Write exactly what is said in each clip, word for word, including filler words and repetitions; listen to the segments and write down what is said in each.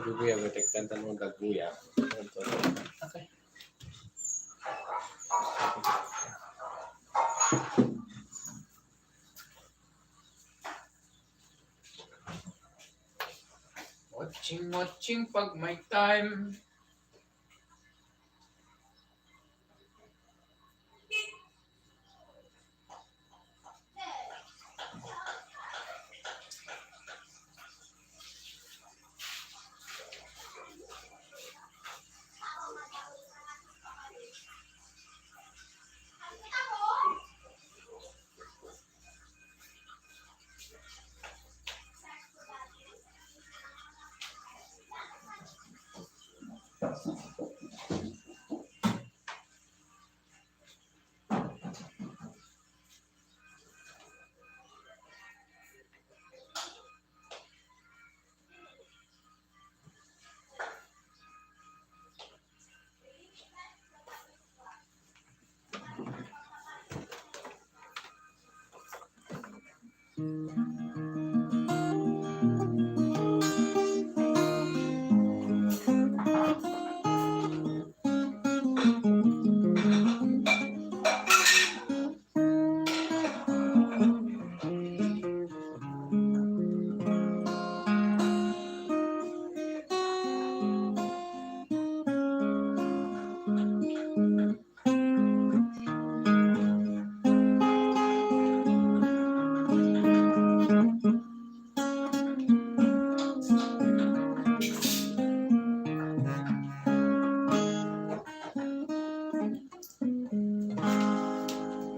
Guguyag, tektan tan mo gaguyag. Okay. Watching, watching pag may time.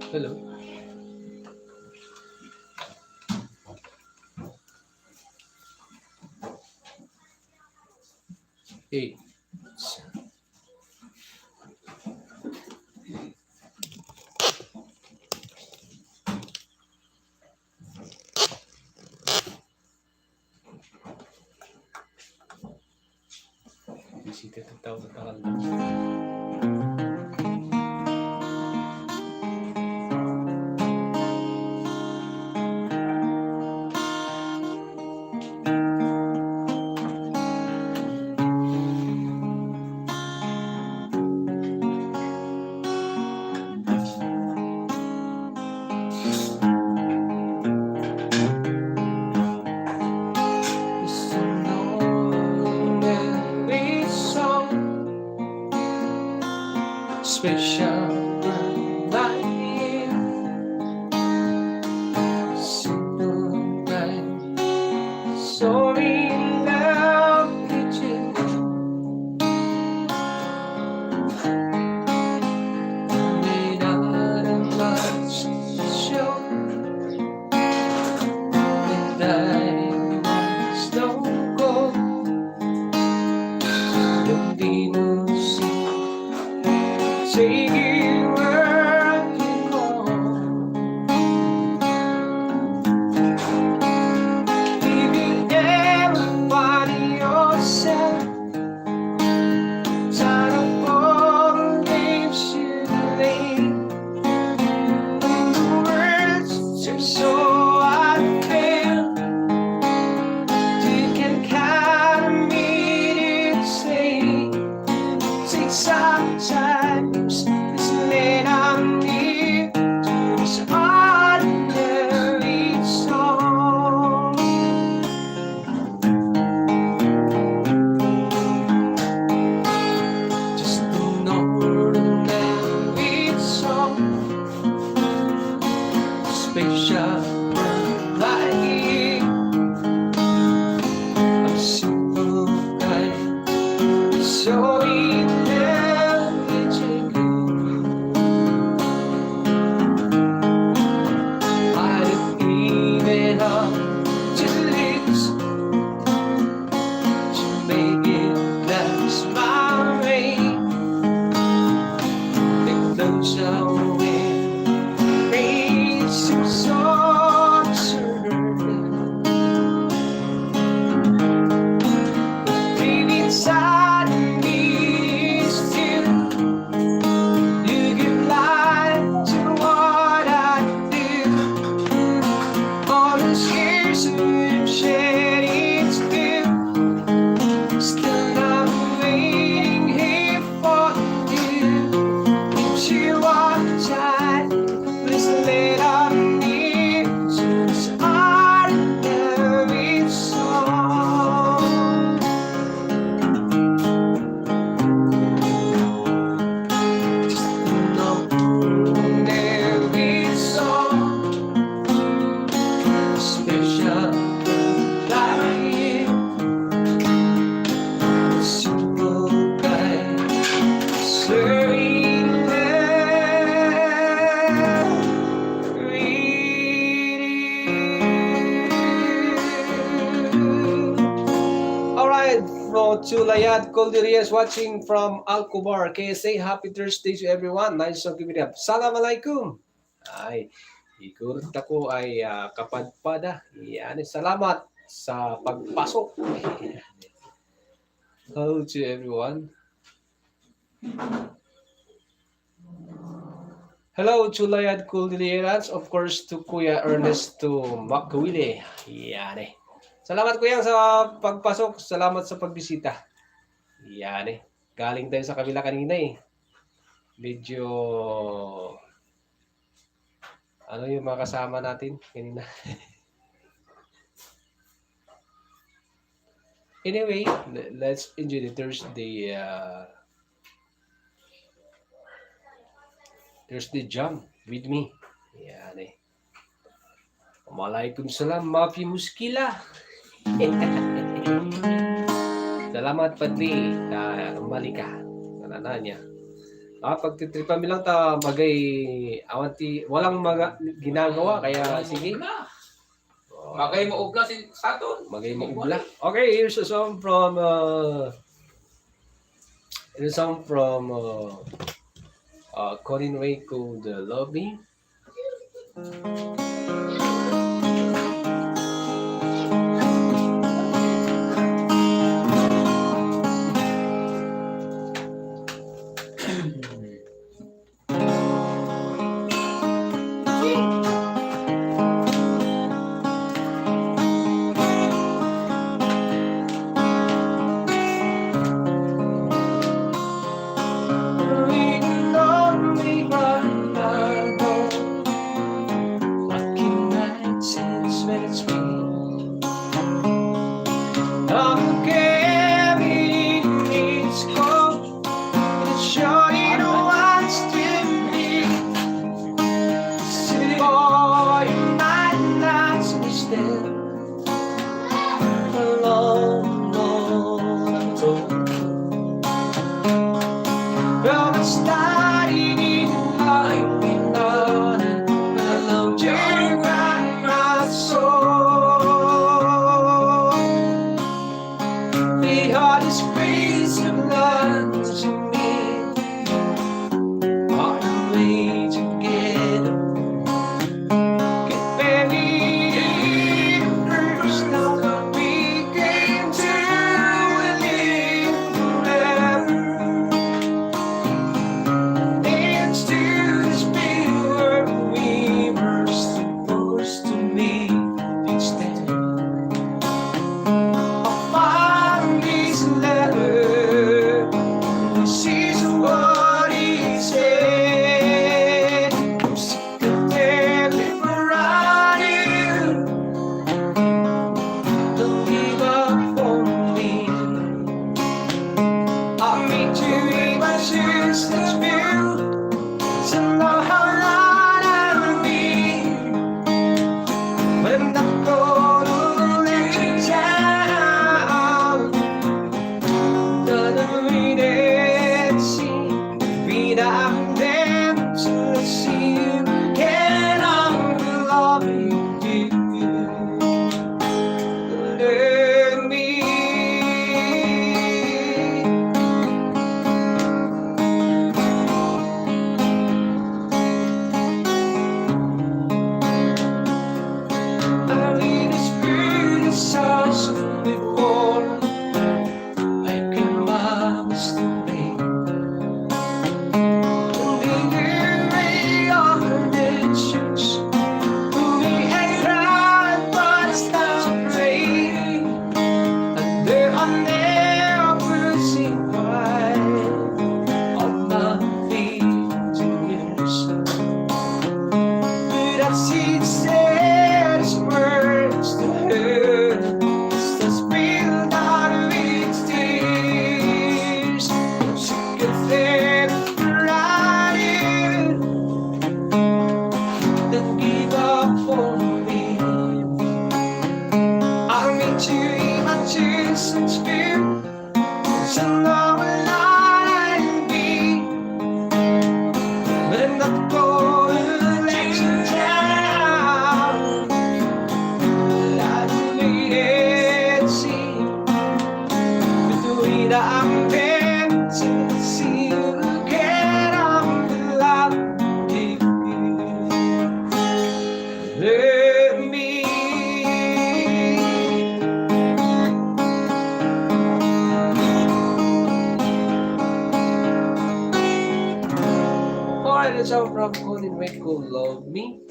Hello. Hey. Bisita ti tao sa takal na. Special life. Simple life. So in love with you. May not much to show. And I must go. Don't be moved. Say you were alone. Leaving everybody yourself. Tired of all the games you play. The words are so unfair. You can count on me to stay. Take sometimes this late on me to this ordinary song. Just an ordinary song. Special life. A simple life. So inevitable. I don't even have to lose. To make it, that's my way. It blows away. Makes you so certain. But deep inside me is still you give life to what I do. All these years we've shared, it's still, still Out to Layad Cordilleras watching from Alcobar, K S A. Happy Thursday to everyone. Nice song, keep it up. Salam alaikum. Ay, siguro ta ko ay, ah, kapadpada. Yan, salamat sa pagpasok. Hello to everyone. Hello to Layad Cordilleras, of course to Kuya Ernesto Makawili. Yan eh. Salamat, Kuya, sa pagpasok. Salamat sa pagbisita. Yan eh. Galing tayo sa kabila kanina eh. Medyo, ano yung mga kasama natin kanina? Anyway, le-, let's enjoy the Thursday, uh, Thursday jam with me. Yan eh. Waalaikumsalam, mafi muskila. Salamat, Padri. Ta, malika. Nananya. Ah, pagtitripan mi lang ta magay awan ti, walang mga ginagawa, kaya sige. Magay maubla si Saturn. Magay maubla. Okay, here's a song from, uh, here's a song from, uh, uh, Colin Ray called, uh, Love Me. Let me. Alright, that's all from Colin Rico, Love Me.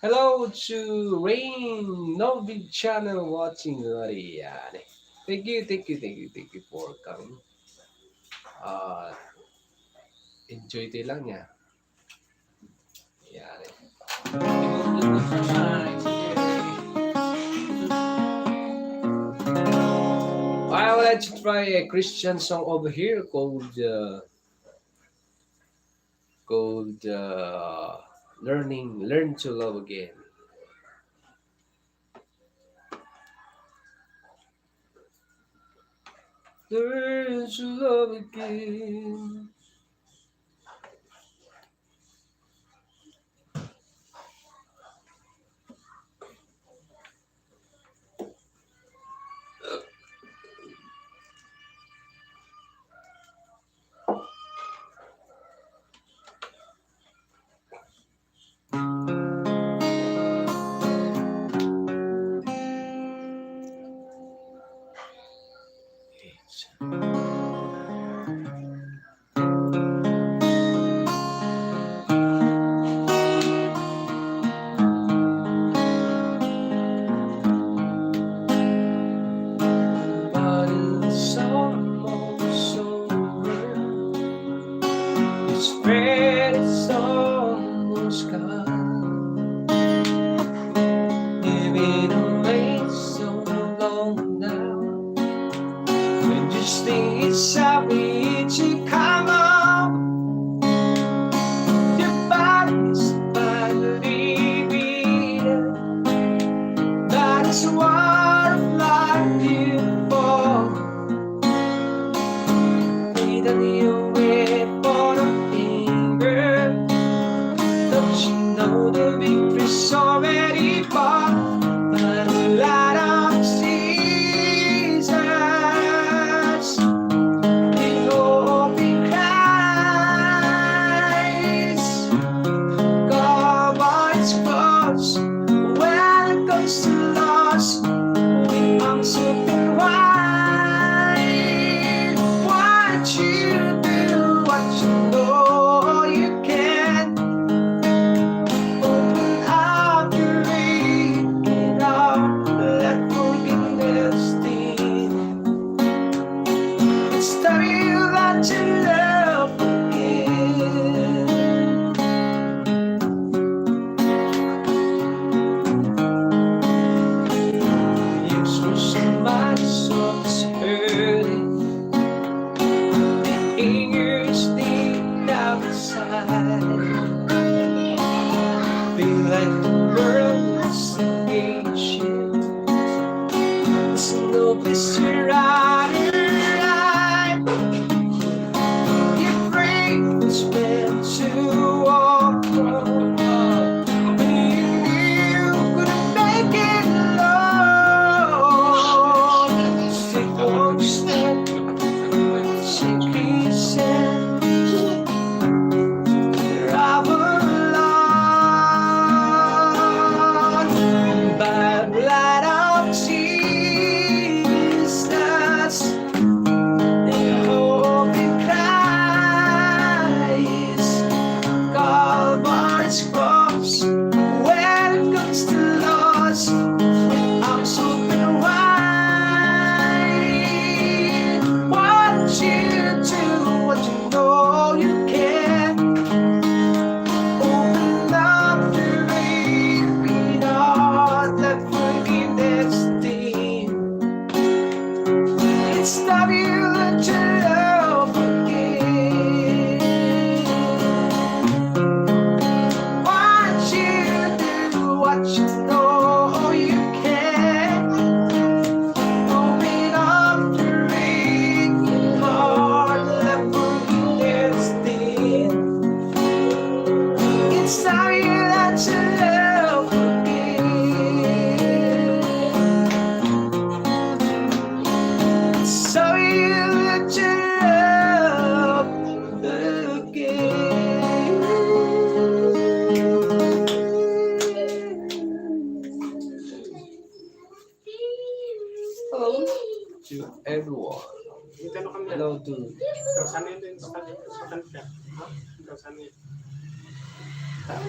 Hello to Rain Novi Channel watching, Lodi. Yan. Thank you, thank you, thank you, thank you for coming. Uh, enjoy tayo lang niya. Yan. I would like to try a Christian song over here called uh, called uh, Learning, Learn to Love Again. Learn to love again. But it's almost over. It's spread, it's almost gone. You've been away so long now. And you stay sorry to come up. Your body's finally beaten. That is what I'd like you for. Lead on your way for a finger. Don't you know the victory's already won? By the light of Jesus, we hope in Christ. God, what's close? When it comes to loss, we arms open wide. What you do, what you know you can. Open up your way, get up, let forgiveness in. It's time you learn to love again. Years for somebody so hurting. The anger is deep down inside. Feel like the world is against you. There's no place to run or hide. Your breath is meant to walk on. When you knew you couldn't make it alone, take one step, take a step. Travel on by the blood of Jesus. The hope in Christ, Calvary's cross. When it comes to loss, I'm so blind. What you do, what you know you can. Open up the way, be not left forgiveness. It's time you learn to love again. What you do, what you know you can. Open up the way, Lord, let forgiveness in. It's time you learn to love again. So you to love again. Hello, dude. Ikaw, saan yun? Sa kan-, sa kanila? Ha? Ikaw, saan yun?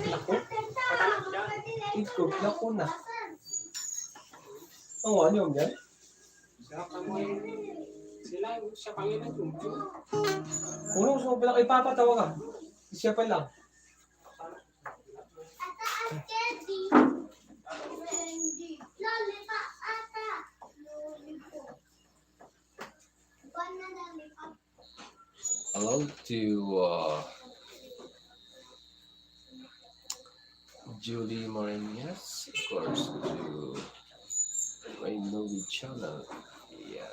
Lako? Sa kanila? Ikaw, lako na. Oo, ano yun, yan? Siya pa mo yun. Sila, siya pa yun ang tumutulong. Puno sa pala kay Papa, tawagan. Siya pa lang. Hello to, uh, Julie Morenias, of course, to my movie channel. Yeah.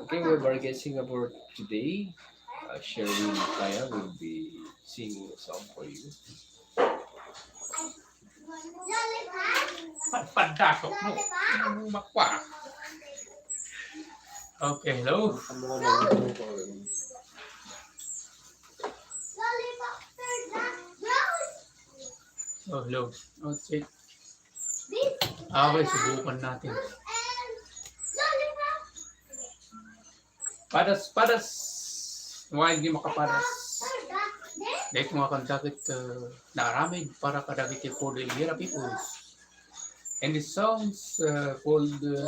Okay, we're broadcasting about today. Uh, Sherwin Kaya will be singing a song for you. Pa-, padasok mo. Ano mo makwa? Okay, hello. Oh, hello. Oh, check. Okay, subukan natin. Padas, padas. Why di makapadas? Dahil mga kanta ket, uh, naaramid para kadagiti Cordillera peoples. And the songs, uh, called, uh,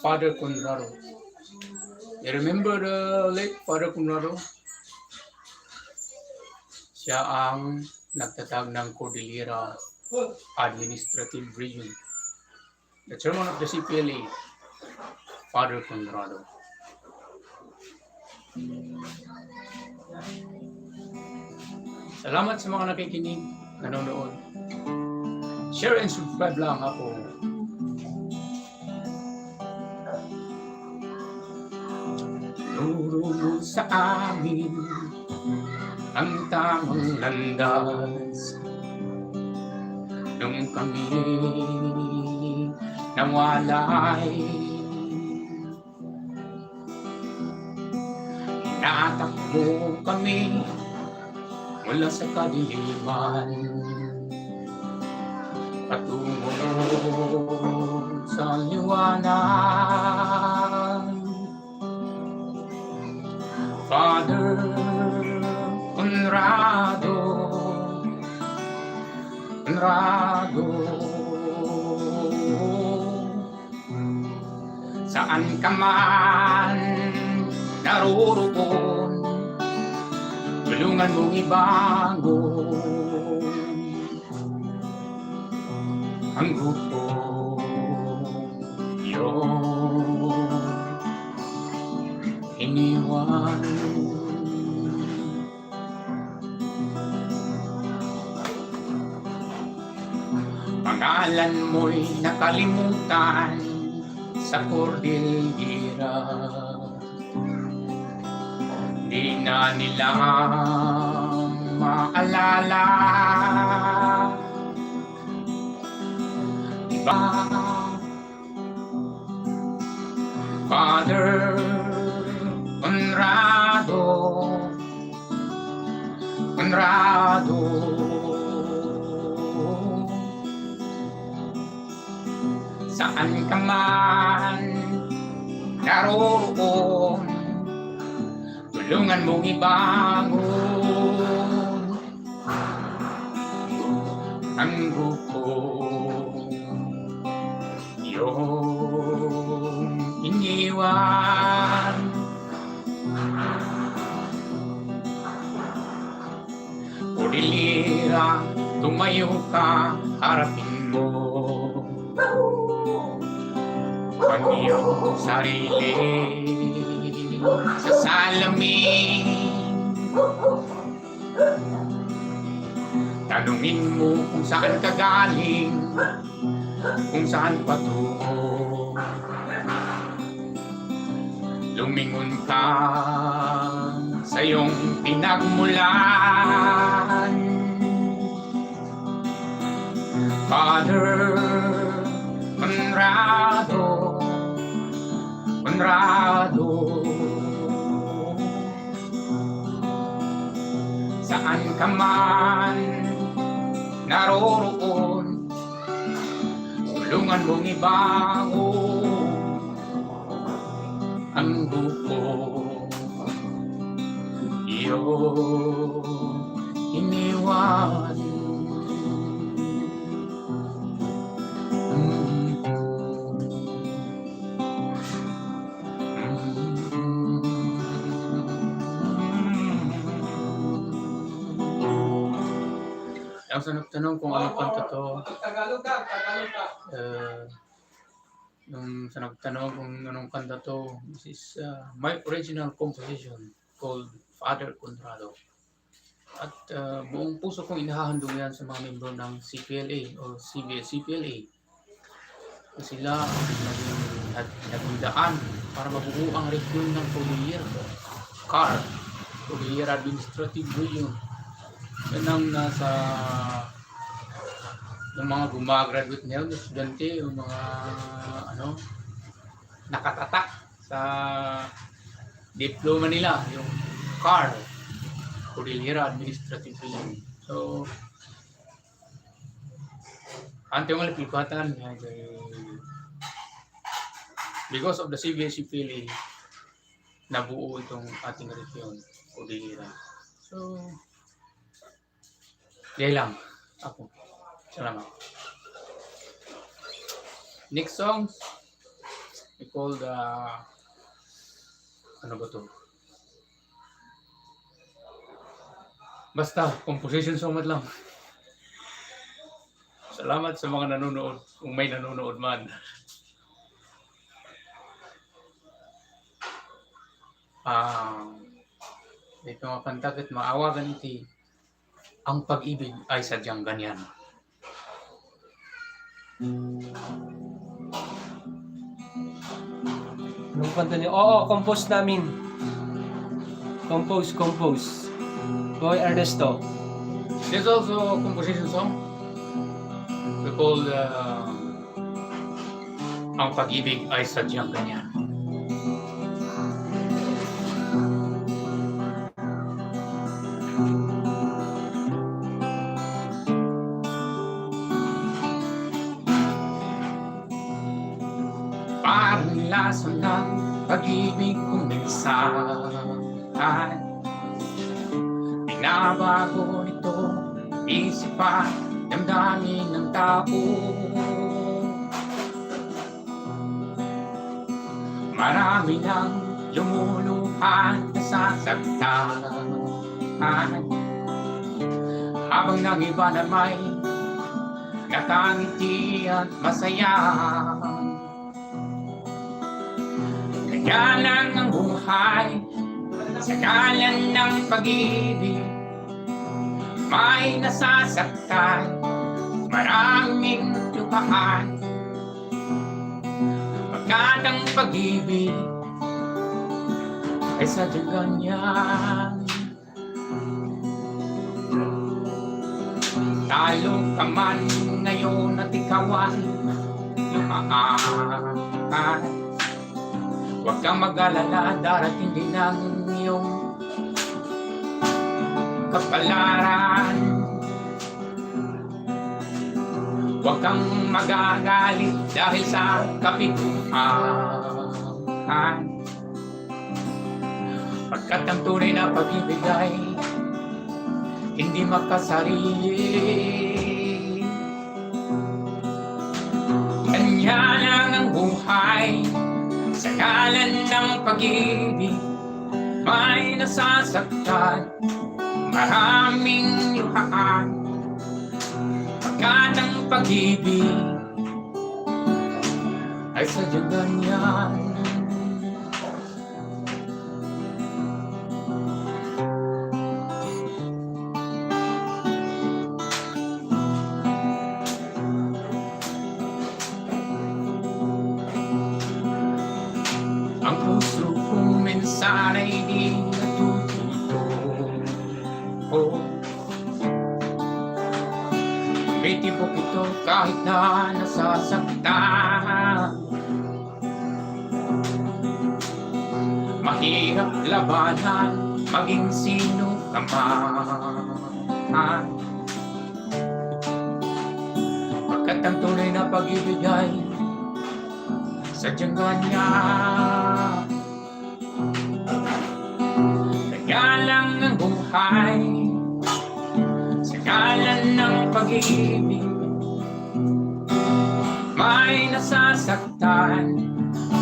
Father Conrado. You remember the late Father Conrado? Siya ang nagtatag ng Cordillera Administrative Region. The chairman of the C P L A, Father Conrado. Salamat sa mga nakikinig, nanonood. Share and subscribe lang ako. Nururo sa amin ang tamang landas. Nung kami nawalay, inatak mo kami mula sa kadiliman patungo sa liwanag. Father Conrado, Conrado, saan ka man naroroon, tulungan mong ibangon ang grupo yung iniwan. Pangalan mo'y nakalimutan sa Cordillera. Di na nila maalala. Diba? Father Conrado, Conrado, saan ka man naroroon, tulungan mong ibangon ang grupo yung iniwan. Cordillera, tumayo ka, harapin mo ang iyong sarili sa salamin. Tanungin mo kung saan ka galing, kung saan patungo. Lumingon ka sa iyong pinagmulan. Father Conrado, Conrado, saan ka man naroroon, tulungan mong ibangon ang grupo Iniwan. Ang sa nagtanong kung anong kanta to, eh, yung sa nagtanong kung anong kanta to, this is, uh, my original composition called Father Conrado. At, uh, buong puso kong inihahandog yan sa mga miyembro ng C P L A o C B S C P L A. Sila ang naging, nag-, naging daan para mabuo ang rehiyon ng Cordillera, CAR, Cordillera Administrative Region. Yan ang nasa, yung mga gumagraduate ngayon, estudyante, yung mga, ano, nakatatak sa diploma nila, yung CAR, Cordillera Administrative Region. So, ante nga lipatan, eh, because of the C B S C P L A, nabuo itong ating rehiyon, Cordillera. So, yan lang. Ako. Salamat. Next song, we call the, ano ba to? Basta, composition song man lang. Salamat sa mga nanonood, kung may nanonood man. Ah, ito nga kanta ket maawagan iti Ang Pag-ibig Ay Sadyang Ganyan. Anong kanta niya? Oo, compose namin. Compose, compose. Boy Ernesto. There's also a composition song. We call, uh, Ang Pag-ibig Ay Sadyang Ganyan. Parang lason ng pag-ibig kung minsan binabago ito, isipan, damdamin ng tao. Marami nang lumuluha, nasasaktan, habang ng iba na may nakangiti at masaya. Kaya lang ang buhay sa ngalan ng pag-ibig, may nasasaktan, maraming luhaan. Pagkat ang pag-ibig ay sadyang ganyan. Talo ka man ngayon at ikaw ay lumaan. Huwag kang mag-alala, darating din ang iyong kapalaran. Huwag kang magagalit dahil sa kabiguan. Pagkat ang tunay na pag-ibig ay hindi makasarili. Kanya lang ang buhay sa ngalan ng pag-ibig. May nasasaktan, maraming luhaan. Pagkat ang pag-ibig ay sadyang ganyan. Ang puso ko minsan ay di natututo. Tumitibok ito kahit na nasasaktan. Mahirap labanan, maging sino ka man. Pagkat ang tunay na pag-ibig ay sadyang ganyan. Kaya lang ang pag-ibig. May nasasaktan,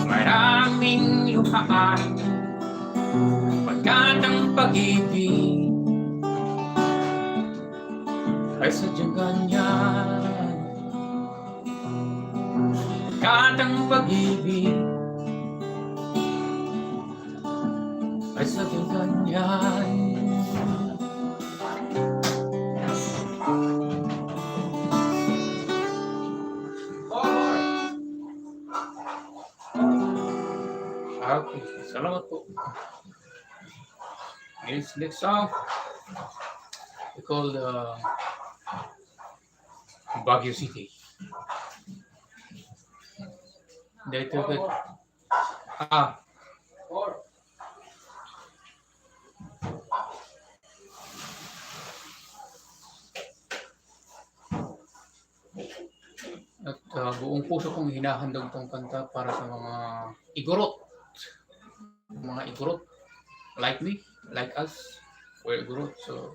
maraming luhaan. Pagkat ang pag-ibig ay sadyang ganyan. Pagkat ang pag-ibig ay sadyang ganyan. Okay, salamat po. Next, next song, we call, uh, Baguio City. Dito ka, ah. At, ah, buong puso kong hinahandog tong kanta para sa mga igurot. Mga igurot. Like me, like us, we're igurot. So,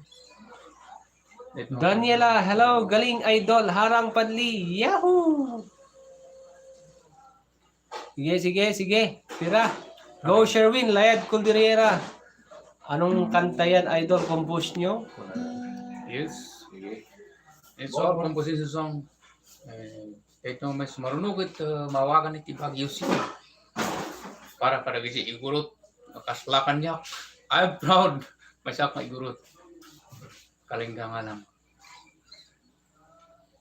let no Daniela, hello, galing idol, Harang Padli, yahoo! Sige, sige, sige, tira. Go, Sherwin, Layad Caldera. Anong kanta yan, idol? Compose nyo? Yes. Sige. It's all composition song. Eh, ito mas marunong it, uh, mawagan iti Baguio City. Para, para kasi igurot, kaslakan niya. I'm proud. Masak maigurot. Kalingga nga lang.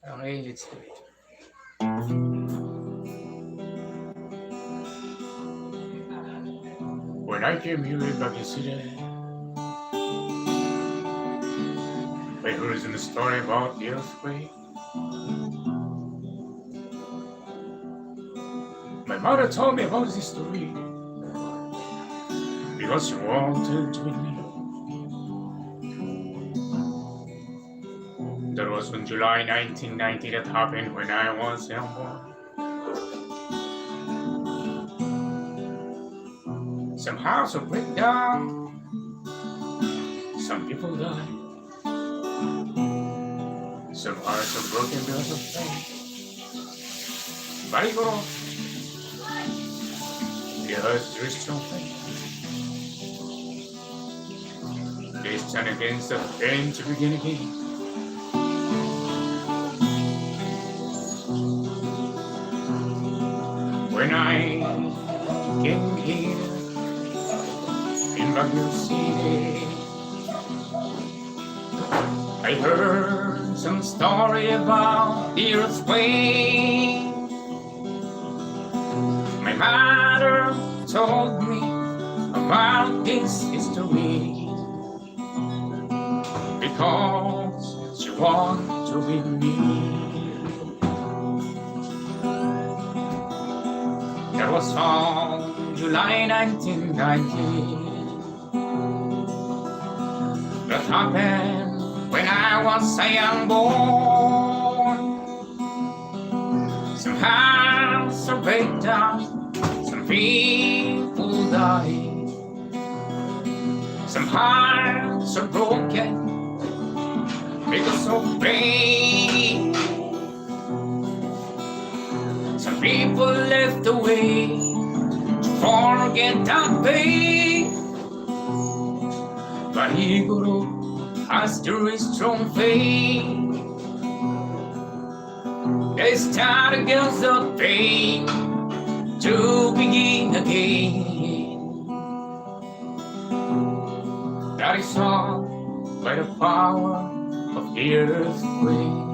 Okay, let's do it. When I came here in Baguio City, I heard some story about the earthquake. My mother told me about this story because she wanted to meet me. That was on July nineteen ninety that happened when I was young boy. Some houses break down, some people die. Some hearts are broken because of pain. But igurot, it has three strong things. They stand against the pain to begin again. When I came here in Baguio City, I heard some story about the earthquake. My mother told me about this history because she wanted to be me. That was on July nineteen ninety. That happened when I was a young boy. Some houses are break down, some people die. Some hearts are broken because of pain. Some people left away to forget that pain. But igurot has the strong faith. They stand against the pain to begin again. That is all by the power of the earthquake.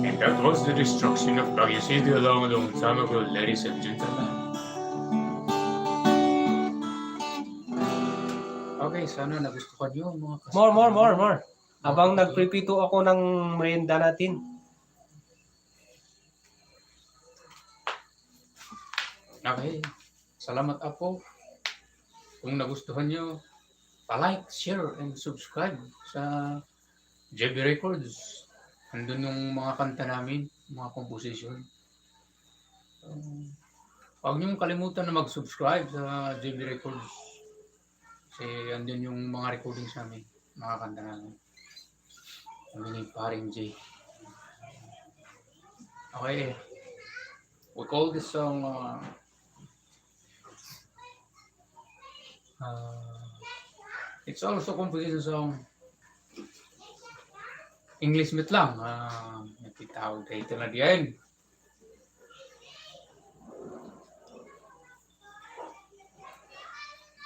And that was the destruction of Baguio City along a long time ago, ladies and gentlemen. Okay, sana nagustuhan niyo, mga kas- More, more, more, more. Abang nagprepito ako ng merienda natin. Okay. Salamat, Apo. Kung nagustuhan nyo, pa-like, share, and subscribe sa J B Records. Andun yung mga kanta namin, mga composition. Um, Huwag niyong kalimutan na mag-subscribe sa J B Records. Kasi andun yung mga recordings namin, mga kanta namin. Kami ni Paring J. Okay. We call this song, uh, uh, it's also composition song. English met lang. Ah, nakita ko dito na diyan.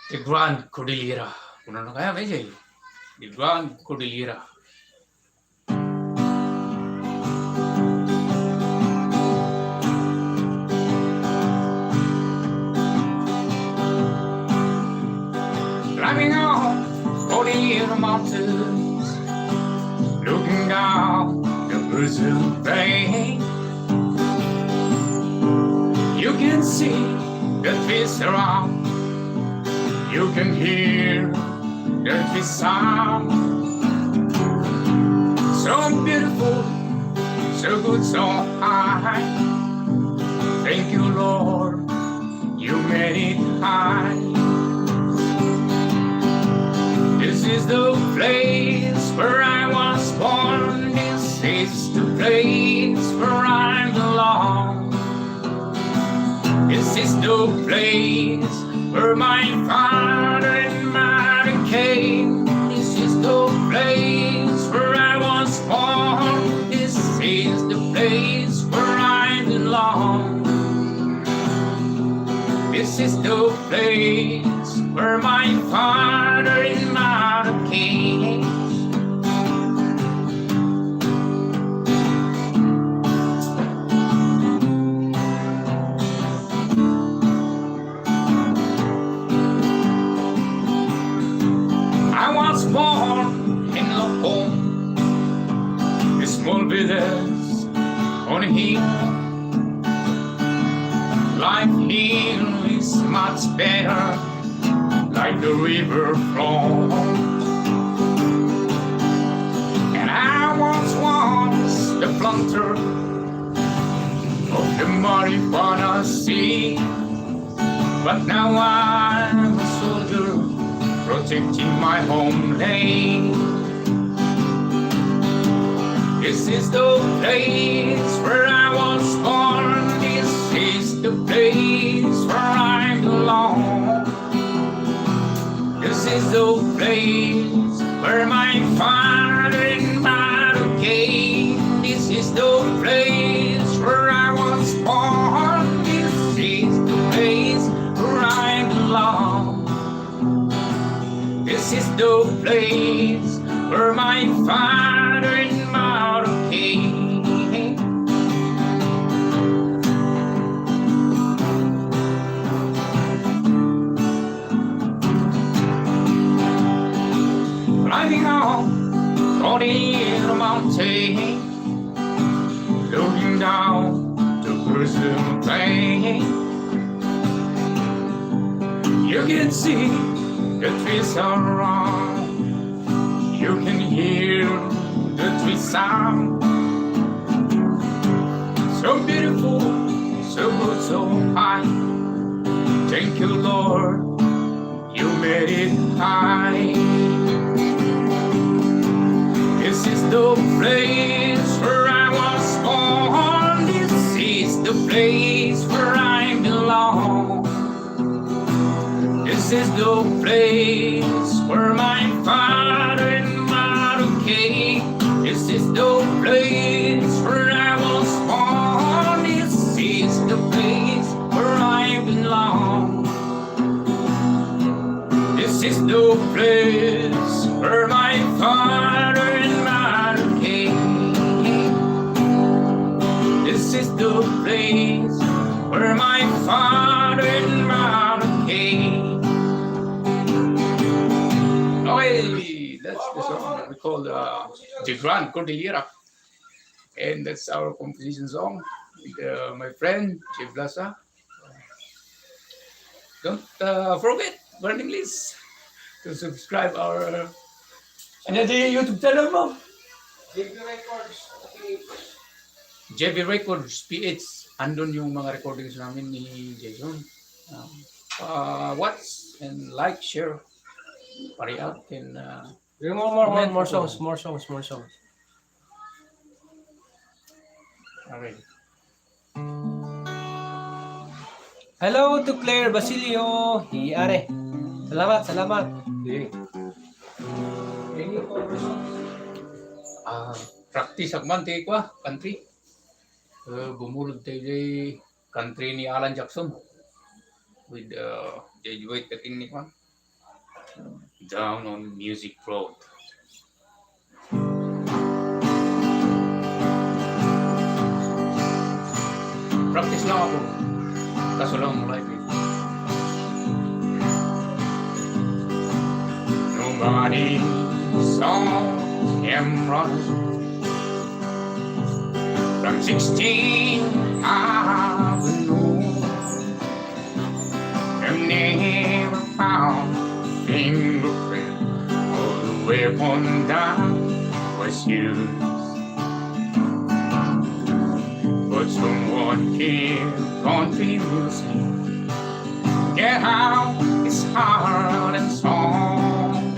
The Grand Cordillera. Kuno na kaya, Mejay? The Grand Cordillera. Climbing up Cordillera Mountains, looking down the Brazil Plain. You can see the trees around. You can hear the trees sound. So beautiful, so good, so high. Thank you, Lord, you made it high. This is the place where I was born. This is the place where I belong. This is the place where my father and mother came. This is the place where I was born. This is the place where I belong. This is the place where my father and mother came. I was born in Locom, a small village on a hill. Life here is much better, like the river flows. And I was once the planter of the marijuana seed. But now I'm a soldier protecting my homeland. This is the place where I was born. This is the place where I belong. This is the place where my father and mother came. This is the place where I was born. This is the place where I belong. This is the place where my father and mother came. Climbing up on the mountain, looking down to Brazil Plain. You can see the trees around. You can hear the tree sound. So beautiful, so good, so high. Thank you, Lord, you made it high. This is the place where I was born. This is the place where I belong. This is the place where my father and mother came. This is the place where I was born. This is the place where I belong. This is the place where my father and mother came. This is the place where my father and mother came. Okay, that's the song that we call, uh, the Grand Cordillera. And that's our composition song with, uh, my friend, Jay Blasa. Don't, uh, forget, Burning List, to subscribe our, ano di YouTube channel mo? J B Records, P H. J B Records P H, andun yung mga recordings namin ni Jason. Um, uh, watch and like, share, pare out, and uh, More, more, more, comment more ako. Songs, more songs, more songs. Okay. Hello to Claire Basilio. Iyare. Salamat, salamat. Sige. Thank you for the songs. Ah, practice ak man ti kwa, country. Uh, bumulod tayo kay country ni Alan Jackson with uh, J J White, I think, ni kwa. Down on Music Road. Practice lang ako. Kaso lang, live eh. Nobody saw him running from sixteenth Avenue. And never found fingerprint. All the weapon that was used. But someone killed country music. Get out his heart and song.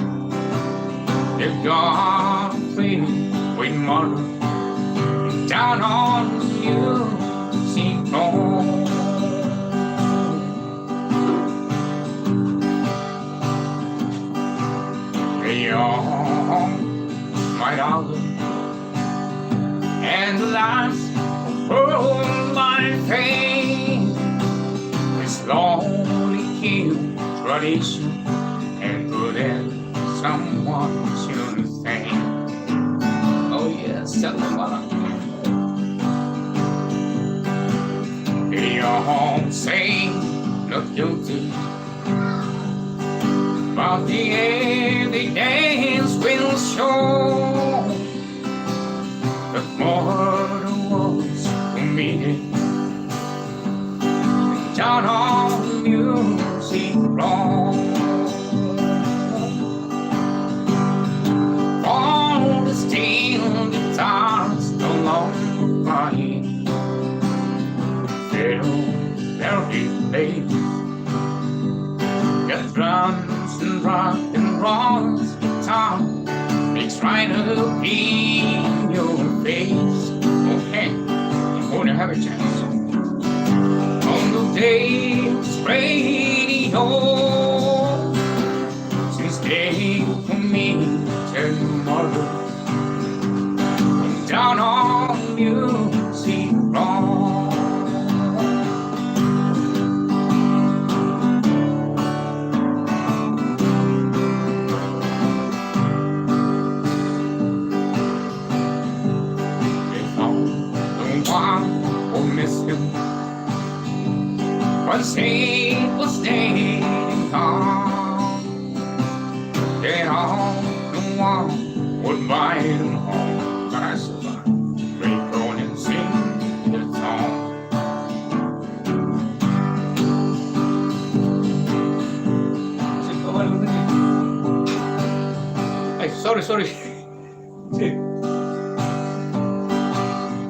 They've got free with murder down on you, sing home. Beyond my love and the last of all my pain. This lonely king tradition and good end someone to sing. Oh yes, tell them what I They all say not guilty, but the evidence will show that murder was committed. John Hall music wrong. All the steel guitars no longer playing. Fiddle, very bass. Got drums and rock and rolls guitar. It's right up in your face. Okay, I'm gonna have a chance. On the days radio, since day for me tomorrow. Down on music wrong. They found the one who missed him. Once he was dead and gone, then all the one would buy them home. That's why we go and sing the song. Ay, sorry, sorry. Sige.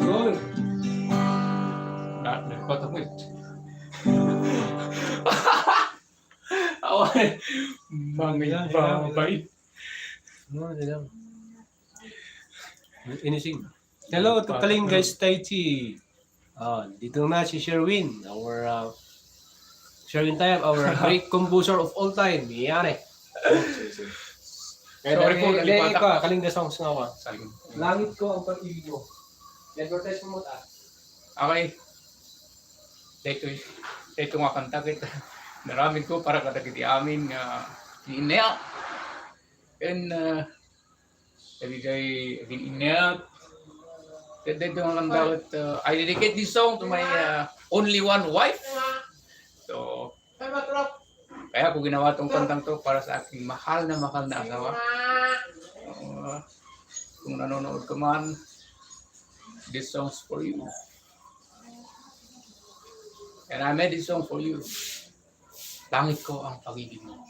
Yun. Ah, nagpatapos. Awan. Mangay babay. No, ano lang. Inising. Hello to Kalinga State. Ah, dito na si Sherwin, our, ah, Sherwin Tayab, our great composer of all time. Yan eh. Sorry, sorry po, hindi, nalipatan. Ikaw, Kalinga songs nga ako. Sorry. Langit ko ang pag-ibig mo. I-advertise mo ta. Okay. Dito, dito nga kanta kita. Naramid ko para kadagiti amin nga inya. And, uh, Dagiti agin-innak. Ket daytoy nga kanta ket, uh, I dedicate this song to my, uh, only one wife. So, kaya ko ginawa tong kantang to para sa aking mahal na mahal na asawa. Uh, kung nanonood ka man, this song's for you. And I made this song for you. Langit ko ang pag-ibig mo.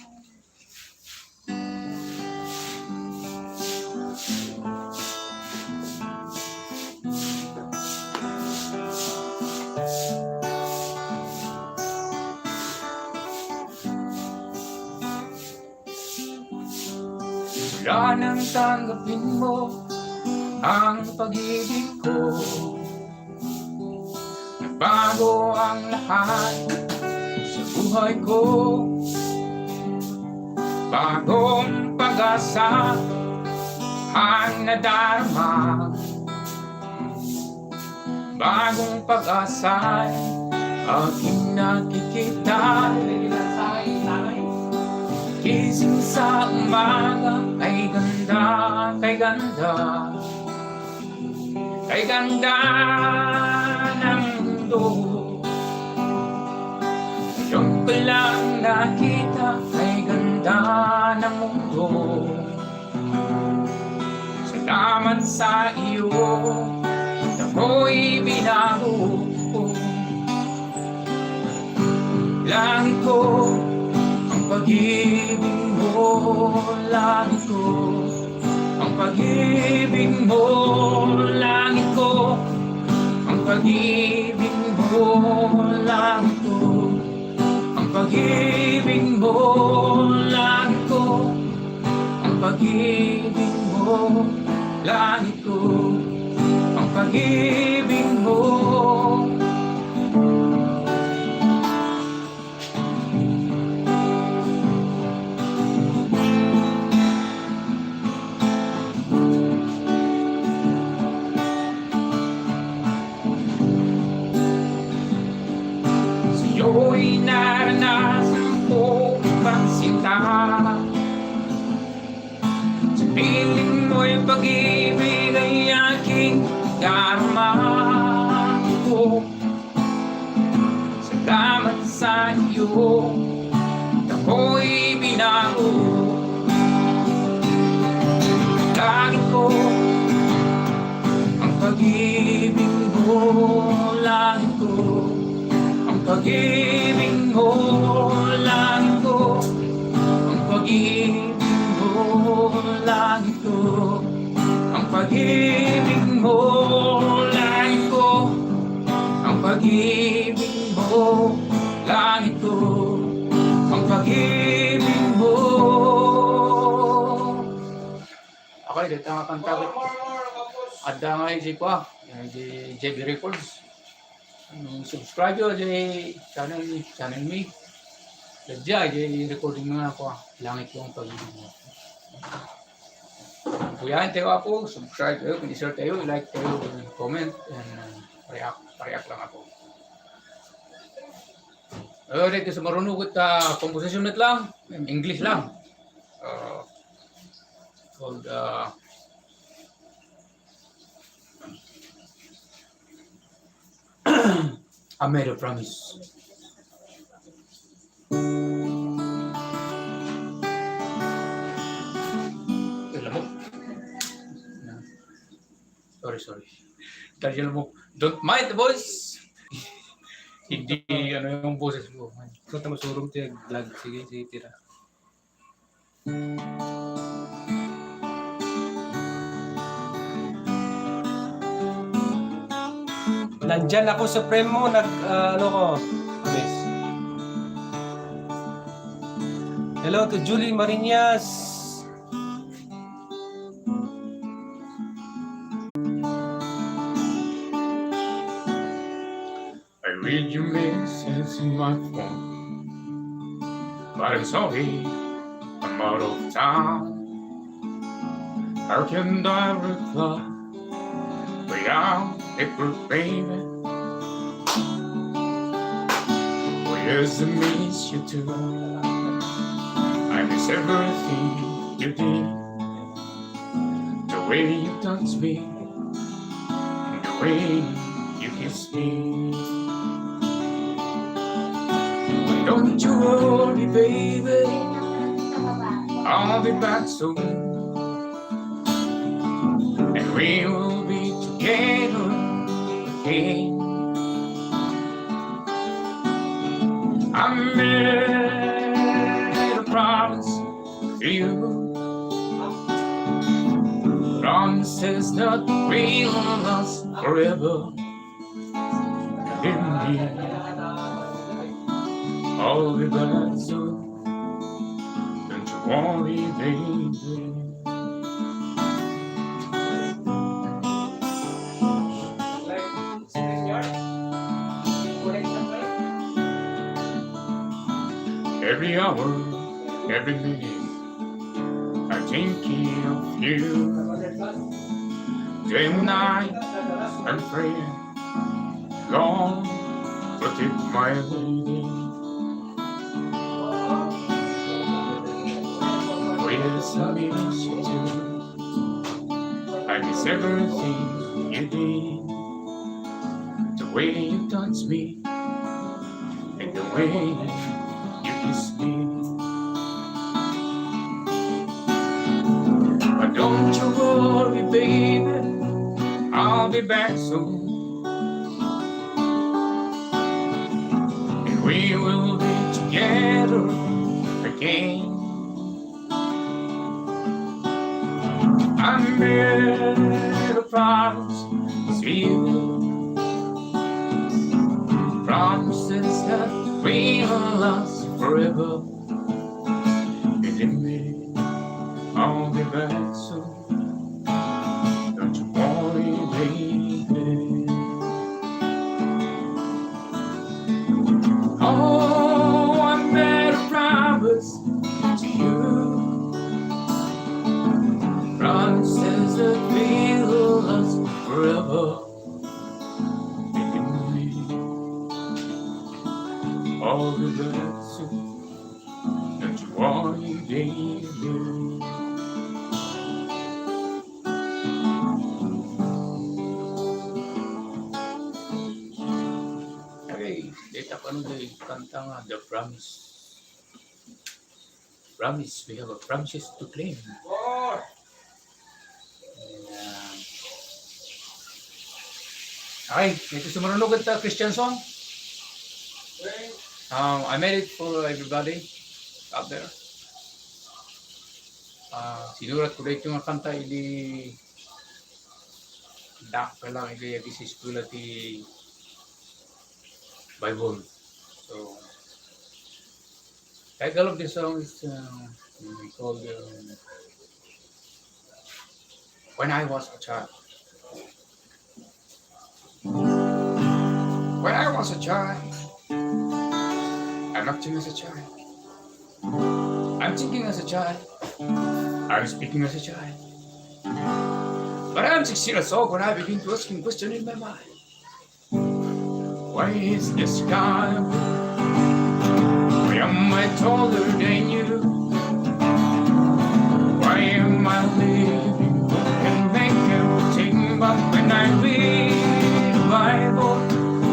Mula nang tanggapin mo ang pag-ibig ko, nagbago ang lahat sa buhay ko. Bagong pag-asa ang nadarama. Bagong pag-asa'y aking nakikita. Gising sa umaga, kay ganda, kay ganda, kay ganda ng mundo. Ngayon ko lang nakita, kay ganda ng mundo. Salamat sa iyo, ako'y binago. Langit ko, ang pag-ibig mo, langit ko, ang pag-ibig mo, langit ko, ang pag-ibig mo, langit ko, ang pag-ibig mo, langit ko, ang pag-ibig mo, langit ko, ang pag-ibig mo. Sa'yo'y naranasan ko pagsinta. Sa piling mo'y pag-ibig ay aking darama ko. Salamat sa iyo, ako'y binago. Langit ko, ang pag-ibig mo, langit ko, ang pag-ibig mo, langit ko, ang pag-ibig mo, langit ko, ang pag-ibig mo, langit ko, ang pag-ibig mo, langit ko, ang pag-ibig mo. Okay, dito nga kanta. Adda nga iti kua, iti J B Records. Ano, subscribe yo iti channel, channel mi. Dadya, iti recording nga kua, langit ko ang pag-ibig mo. Kuya, tayo apo, subscribe tayo, pin-share tayo, like tayo, comment, and uh, react, react lang ako. Uh, dito sa marunong ko ta composition met lang, English lang. Uh, called uh, I made a promise. Ay, lamok. Sorry, sorry. Dahil lamok. Don't mind the voice. Hindi, ano yung boses ko. Ikaw ta masurom ti vlog. Sige, sige, tira. Nandyan ako, Supremo, nag, ah, ano ko, miss. Hello to Julie Marinas. I read your message in my phone, but I'm sorry, I'm out of town. How can I reply without a proof, baby? Oh yes, I miss you too. I miss everything you did. The way you touch me, the way you kiss me. Don't you worry, baby, I'll be back soon. And we will be together again. I made a promise to you. Promises that will last forever. Believe me, I'll be back soon. Don't you worry, baby. Every hour, every minute, I'm thinking of you. Day and night, I'm praying, Lord, protect my lady. Where's the mission to? I miss everything you did. The way you touch me and the way you kiss me. But don't you worry, baby, I'll be back soon. And we will be together again. I made a promise to you. Promises that will last forever. Believe me, I'll be back soon. Don't you worry, baby. Oh, I made a promise to you. Promises that will last forever. Believe me, I'll be back soon. Don't you worry, baby. Okay, dita pa no di kanta nga The Promise. Promise, we have a promises to claim. And, uh, okay, ito sumurunod ta Christian song. Um, I made it for everybody out there. Ah, sinurat ko daytoy nga kanta idi dakkel lang idi agiseskwela ti Bible. So, title of this song is, uh, we call the When I Was a Child. When I was a child, I'm acting as a child. I'm thinking as a child. I'm speaking as a child. But I'm sixteen years old when I begin to asking questions in my mind. Why is the sky blue? Why am I taller than you? Why am I living? Who can make everything? But when I read the Bible,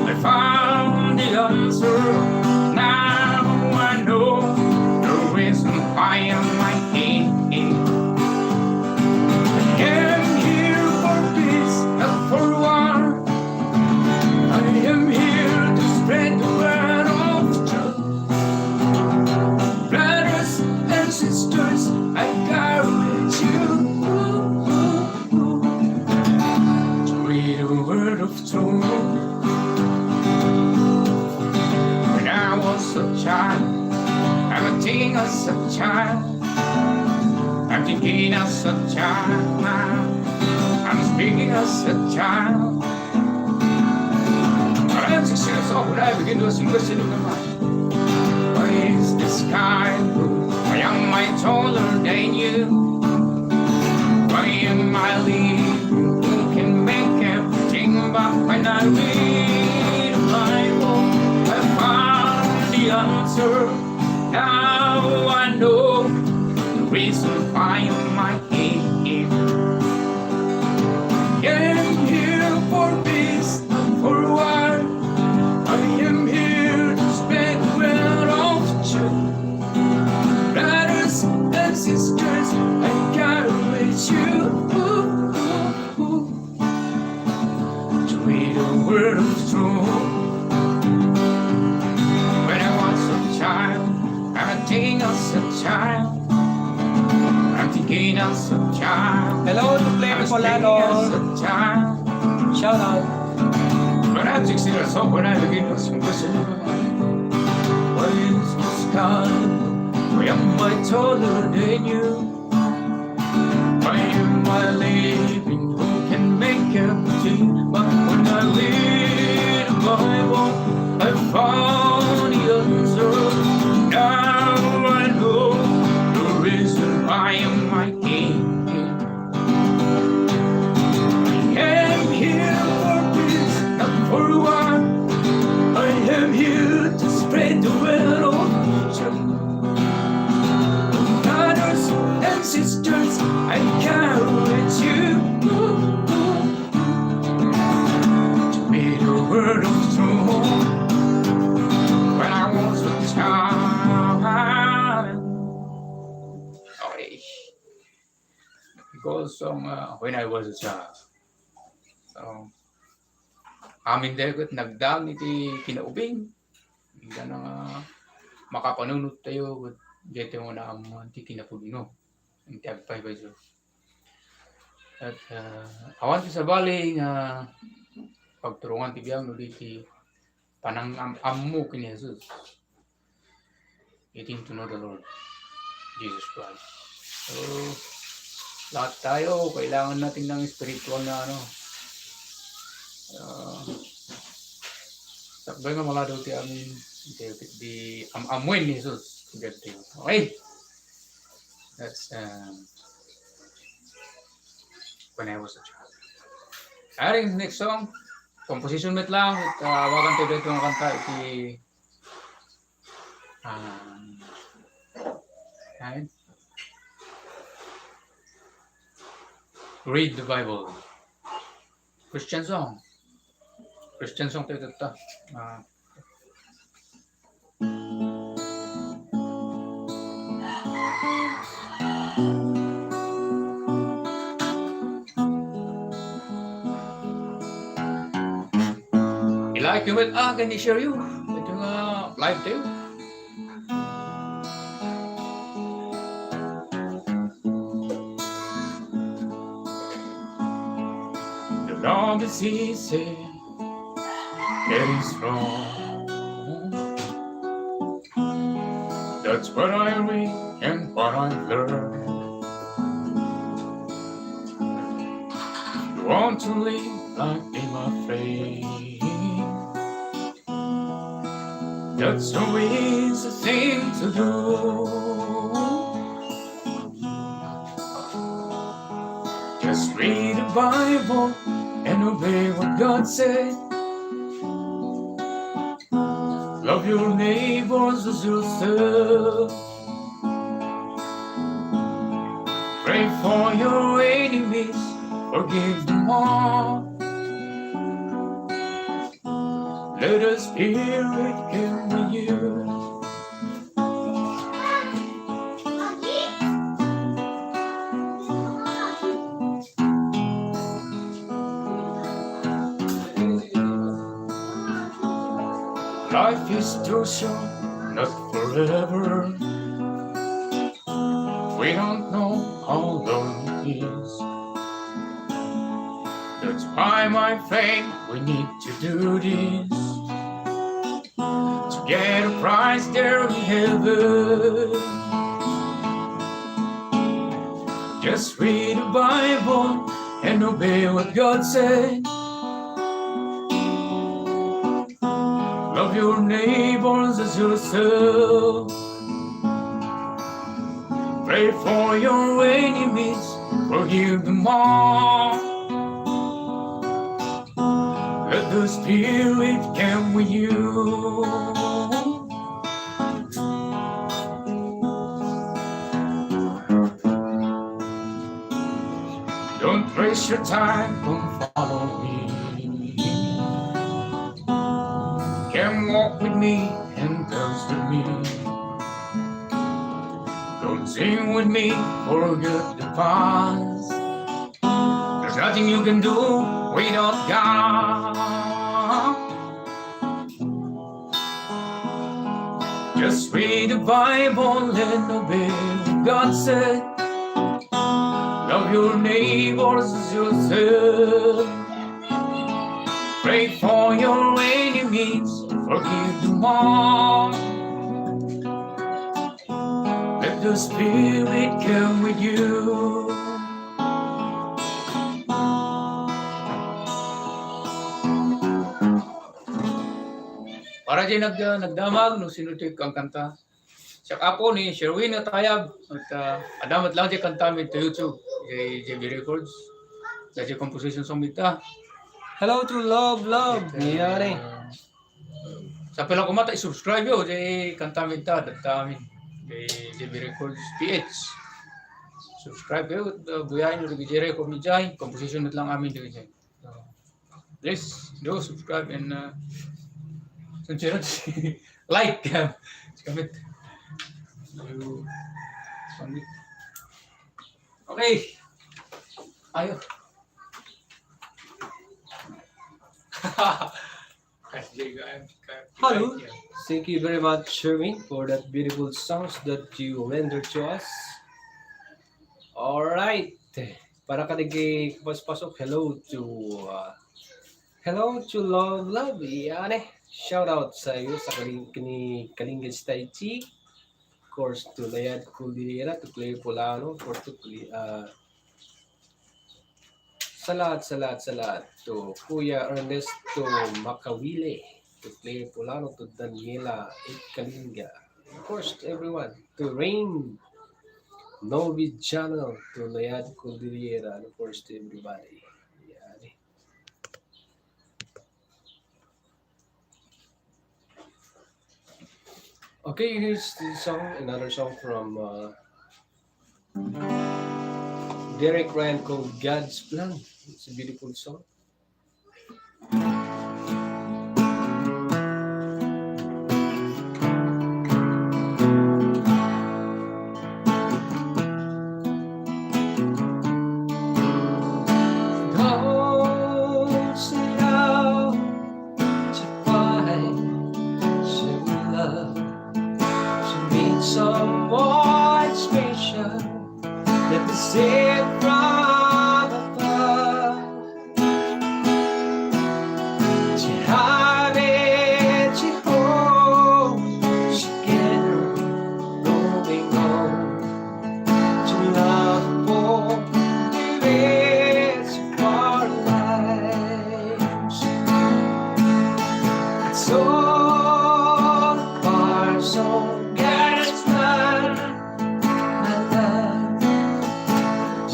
I found the answer. Now I know the reason why am I here. I came here for peace, not for war. I am here to spread the word of truth. Brothers and sisters, I encourage you to read the word of truth. When I was a child, I'm acting as a child. I'm thinking as a child. I'm speaking as a child. But I'm sixteen years old when I begin to sing the song of my mind. Why is the sky blue? Why am I taller than you? Why am I living? Who can make everything? But when I read the Bible, I found the answer. Now I know the reason why am I here. Came here for peace, not for war. I am here to spread the word of truth. Brothers and sisters, I encourage you to read the word of truth. When I was a child, I'm acting as a child. I'm thinking as a child. Hello to Player I'm speaking Colano. As a child. Shout out. But I'm sixteen years old when I begin to sing this song. Why is the sky blue? Why am I taller than you? Why am I living? Who can make everything? But when I read the Bible, I found the answer. Now Roll song, uh, When I Was a Child. So, amin tayo ket nagdang iti kinaubing. Inggan nga makapanunot tayo ket daytoy nga naammoan ti kinapudno. Iti agpaypayso. At, uh, awan ti sabali nga pagturongan ti biag no di ti panangam-ammo ken ni Jesus. Getting to know the Lord Jesus Christ. So, lahat tayo, kailangan natin ng spiritual na ano. Ah, sakbay nga maladaw ti amin, di, di am-amuen ni Jesus. Ganti. Okay. That's, um, When I Was a Child. Aring next song, composition met lang, at, ah, awagan tayo dito ng kanta, iti, um, ayun. Read the Bible. Christian song. Christian song tayo dito. Ah, I-like you with, ah, can I share you? Ito nga live tayo. The love is easy. It is wrong. That's what I read and what I learn. You want to live like in my faith. That's always the thing to do. Just read the Bible and obey what God said. Love your neighbors as yourself. Pray for your enemies, forgive them all. Let the Spirit come with you. Life is too short, not forever. We don't know how long it is. That's why, my friend, we need to do this to get a prize there in heaven. Just read the Bible and obey what God said. Love your neighbors as yourself. Pray for your enemies, forgive them all. Let the Spirit come with you. Don't waste your time, come follow me. Come walk with me and dance with me. Don't sing with me, forget the past. There's nothing you can do without God. Just read the Bible and obey what God said. Love your neighbors as yourself. Pray for your enemies, forgive them all. Let the Spirit come with you. Para diay nag-, nagdamag, no sino ti kankanta. Siak, Apo, ni Sherwin Atayab. At, ah, adda met lang diay kanta mi iti YouTube, diay J B Records. Diay composition song mi ita. Hello to Love Love. At, ah, ni Yari. Sapay lang koma ta i-subscribe yo diay kanta mi ita, dagta amin. Diay J B Records P H. Subscribe kayo, at, ah, buyaen yo diay record mi diay, composition met lang amin diay. So, please do subscribe and, uh, like, uh, comment. So, comment. Okay. Ayo. Hello. Thank you very much, Sherwin, for that beautiful songs that you render to us. All right. Para kadagiti kapaspasok, hello to, uh, hello to Love Love. Yan eh. Shout out sa iyo sa Kaling-, kini Kalinga Style G. Of course, to Layad Cordillera, to Claire Polano, of course, to Cli-, uh, sa lahat, sa lahat, sa lahat. To Kuya Ernesto Macawile, to Claire Polano, to Daniela Kalinga. Of course, to everyone. To Rain Novi Channel, to Layad Cordillera, and of course, to everybody. Yan eh. Okay, here's the song, another song from, uh, Derek Ryan called God's Plan. It's a beautiful song. Don't sit out to find some love, to meet someone special. Let me sing from afar. To have it to hold together, growing old, to love for the rest of our lives. It's all a part of God's plan, my love.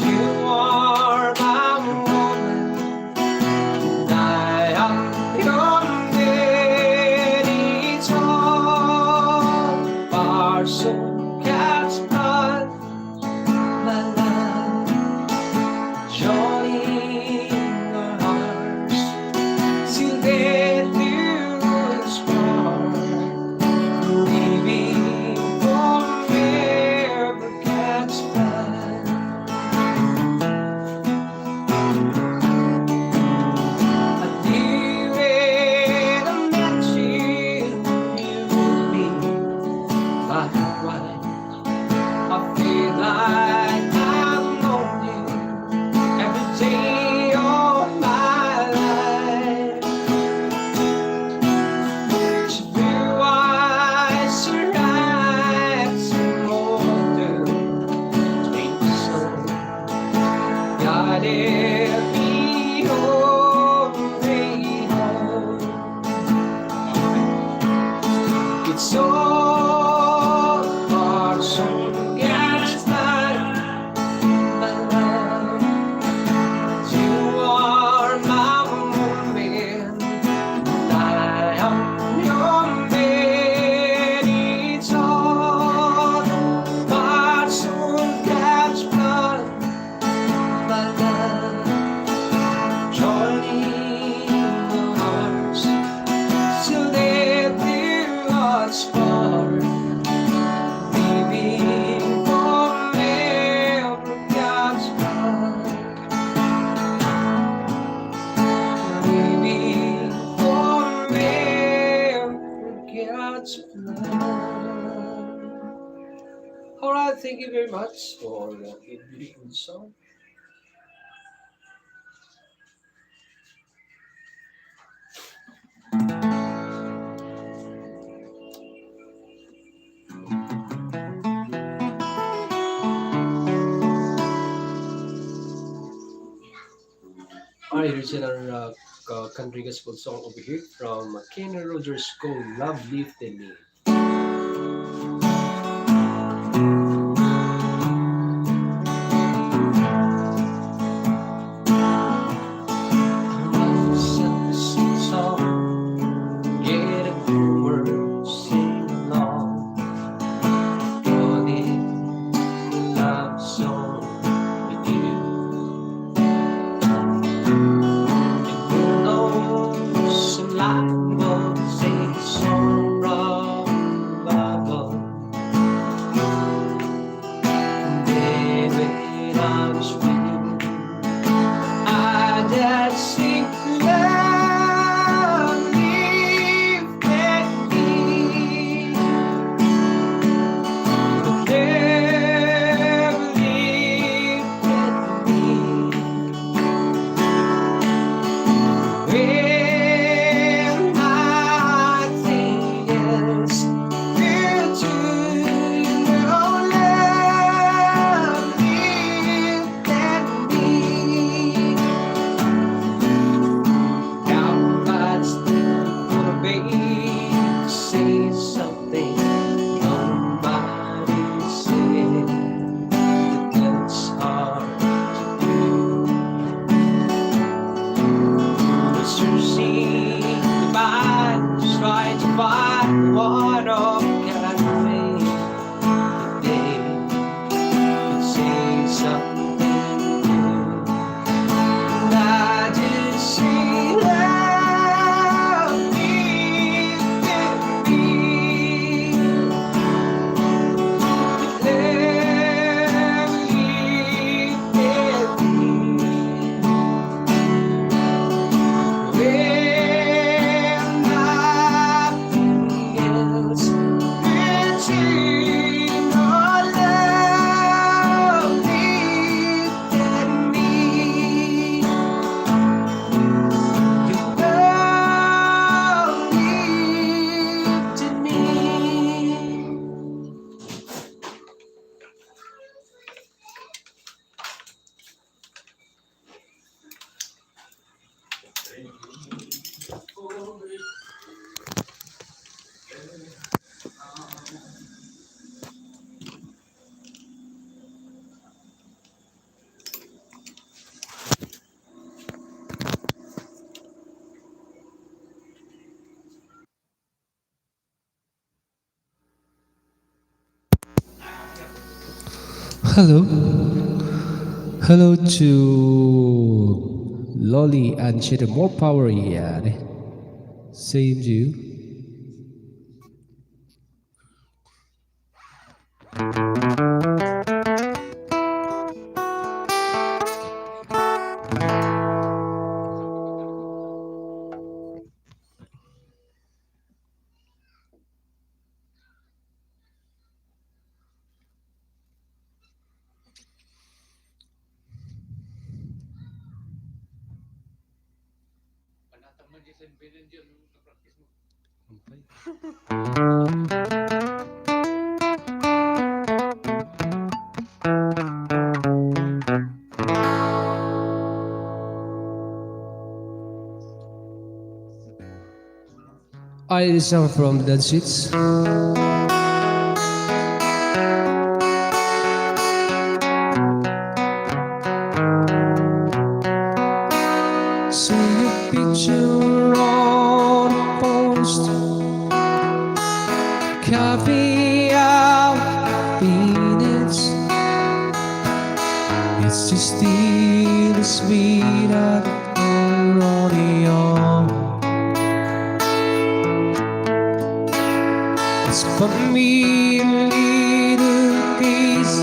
You are my woman, and I am your man. It's all a part of God's plan, my love. Joining our hearts till death do us part, believing forever God's plan. I didn't imagine you would be my wife. I feel like I've known you every day of my life. Blue eyes, her eyes, her older twinkle. Guided me home, way home. It's all a part of God's plan, my love. You are my woman, and I am your man. It's all a part of God's plan, my love. Joining our hearts till death do us part, believing forever God's plan. Believing forever God's plan. All right, thank you very much for that beautiful song. All right, here's another, uh, uh, country gospel song over here from Kenny Rogers called Love Lifted Me. Hello. Hello to Lolly and Cheetah. More power, yeah. Same to you. I listen from the seats. See your picture on a post. Coffee out peanuts. It's just still sweet at Romeo. It's for me a little piece.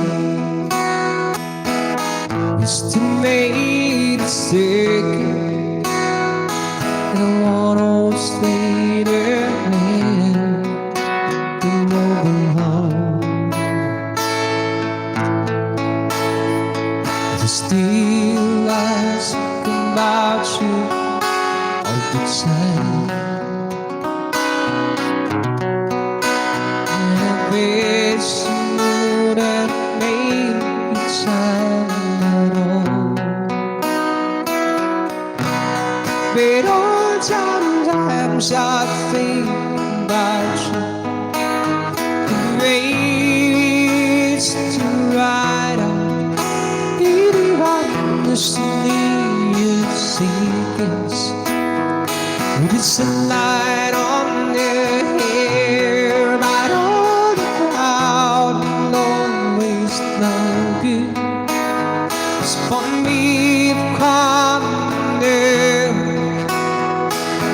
It's to make it sick. I don't wanna stay there, man. The mobile home. Just still ask about you all the time. And I wish you would have made me time at all. But all sometimes I think about you. The way it's to ride on. It honestly is seconds. With the sunlight on the hair, but all the crowd always love you. Spun me corner.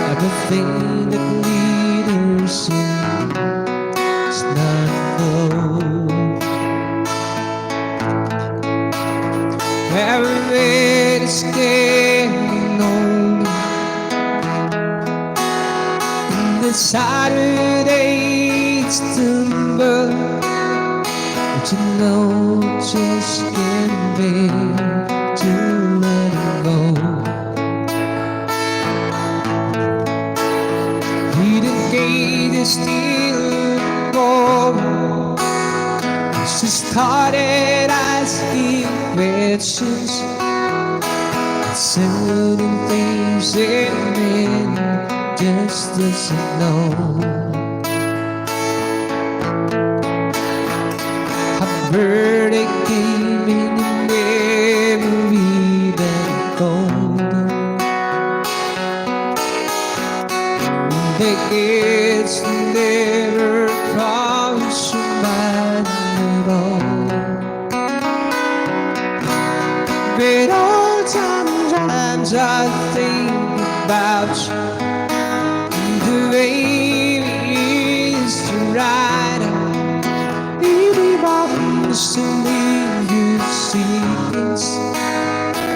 Everything that leaders is not gold. Everything is getting old. And the Saturday it's timber. But you know, just can't bear to let it go. Didn't get to still go. She started asking questions. Certain things a man just doesn't know. Her birthday came and never even called. The kids never promised you mine at all. But all sometimes I think about you. The way we used to ride. Maybe once to leave you seconds.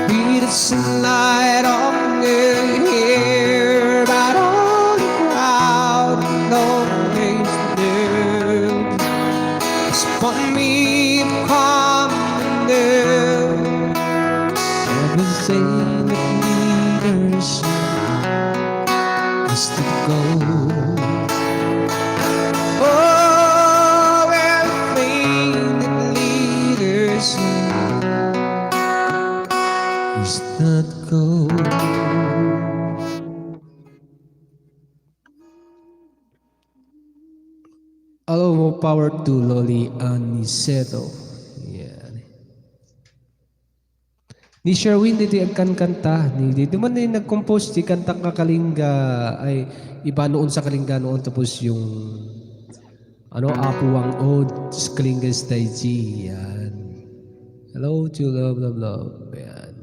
Be the sunlight on the hair, but all the crowd always knew. Spun me upon the nerve. Everything that leaders is the goal. Oh, everything that leaders is the goal. Hello, more power to Lolly Aniceto. Yan. Ni Sherwin ditoy agkankanta, ni, ditoy man ni nag-compose ti kanta nga Kalinga, ay, iba noon sa Kalinga noon, tapos yung, ano, Apo Wang Od, Kalinga Style G, yan. Hello to love, love, love. Ayan.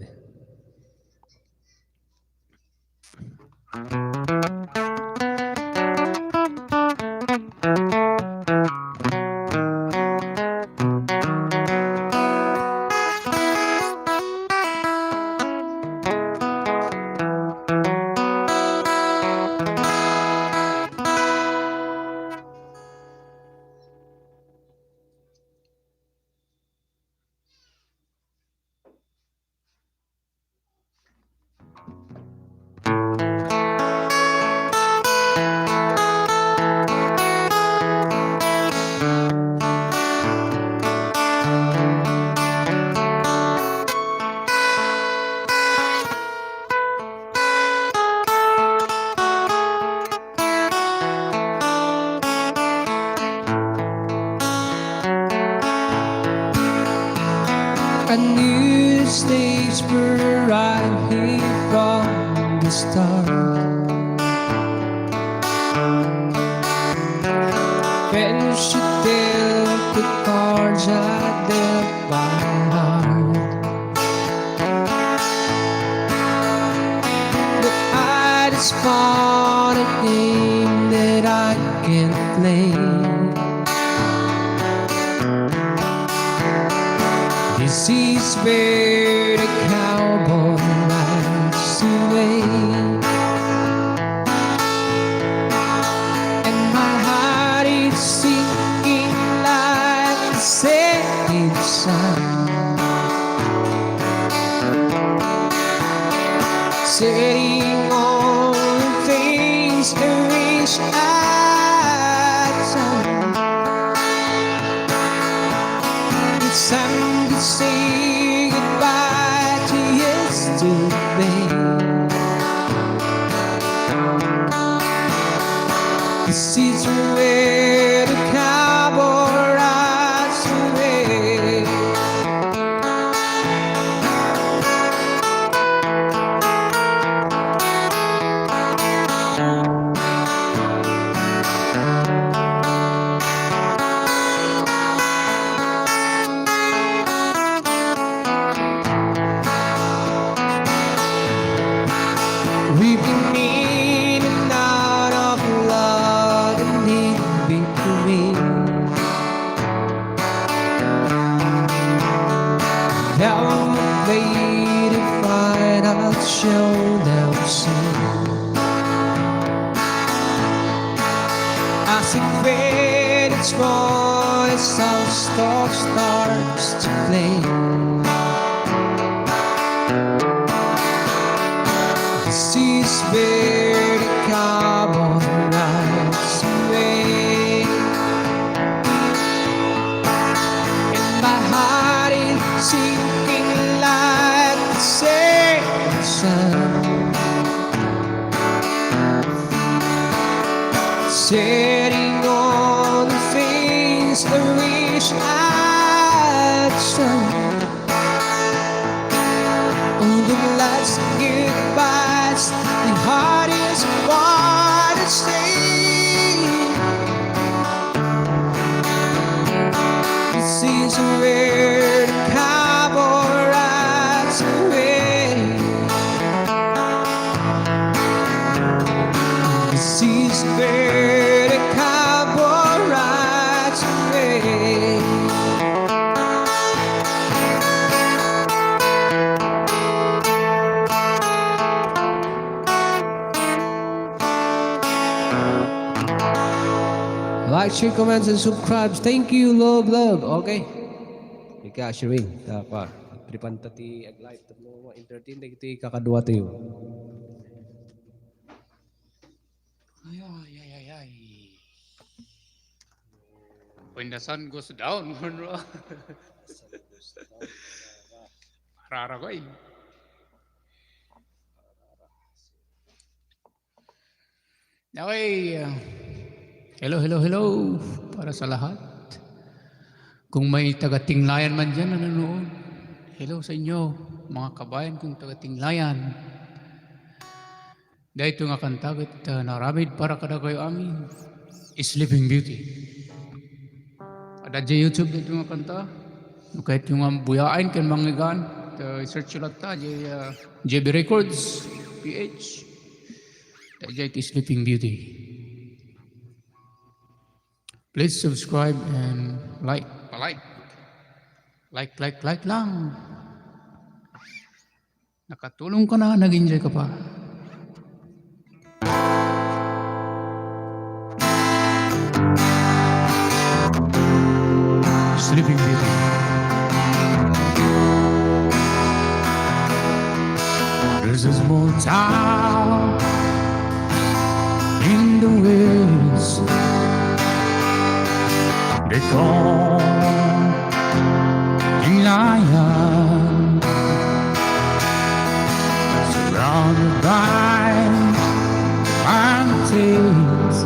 A new stage for right here from the start. When she dealt the cards I dealt by heart. But I just found a game that I can play. This is where the cowboy rides away. And my heart is sinking like a setting sun. Setting all the things I wish I'd done. It's time to say goodbye to yesterday. This is where the cowboy rides away. We've been in and out of love and in between. Down the lady fight out showdown scene. As the credits roll, the sound stops, starts to play. This is where the cowboy rides away. And my heart is sinking like the setting sun. Setting all the things I wish I'd done. All the last goodbyes, the hardest one to say. This is where the cowboy rides away. This is where the cowboy rides away. Like, share, comments, and subscribes. Thank you, love, love. Okay. Ika, Sherwin, ta, pa, tripanta ti ag-live tapno ma-entertain dagiti kakadua tayo. Ay, ay, ay, ay, ay. When the sun goes down, Monroe. Marara ko eh. Okay, ah, hello, hello, hello para sa lahat. Kung may taga-Tinglayan man diyan na nanonood, hello sa inyo, mga kabayan kong taga-Tinglayan. Daytoy nga kanta ket, ah, naaramid para kadakayo amin, Sleeping Beauty. Adda diay YouTube daytoy nga kanta. No kayatyo nga buyaen ken mangngeggan, ta i-search yo latta, diay, ah, J B Records, P H. Daydiay ti Sleeping Beauty. Please subscribe and like. Pa-like. Like, like, like lang. Nakatulongka na, nag-enjoyka pa. Sleeping Beauty. There's a small town in the west. They call Dinayan, surrounded by mountains,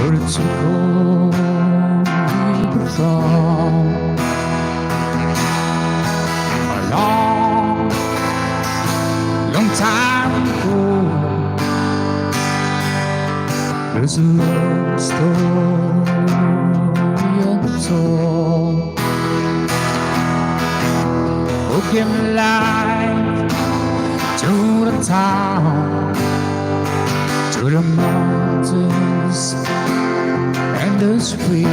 where it's a cold river from a long, long time ago. There's a love story untold who came alive to the town, to the mountains and the spring.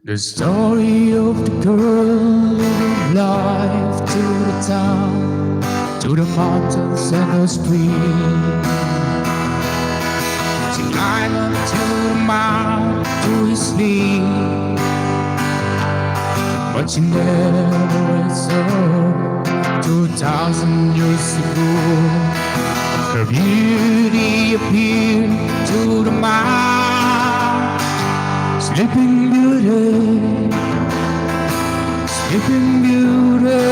The story of the girl who gave life to the town, to the mountains and the spring. She climbed up to the mount to sleep, but she never wakes up. Two thousand years ago, her beauty appeared to the mind. Sleeping Beauty, Sleeping Beauty,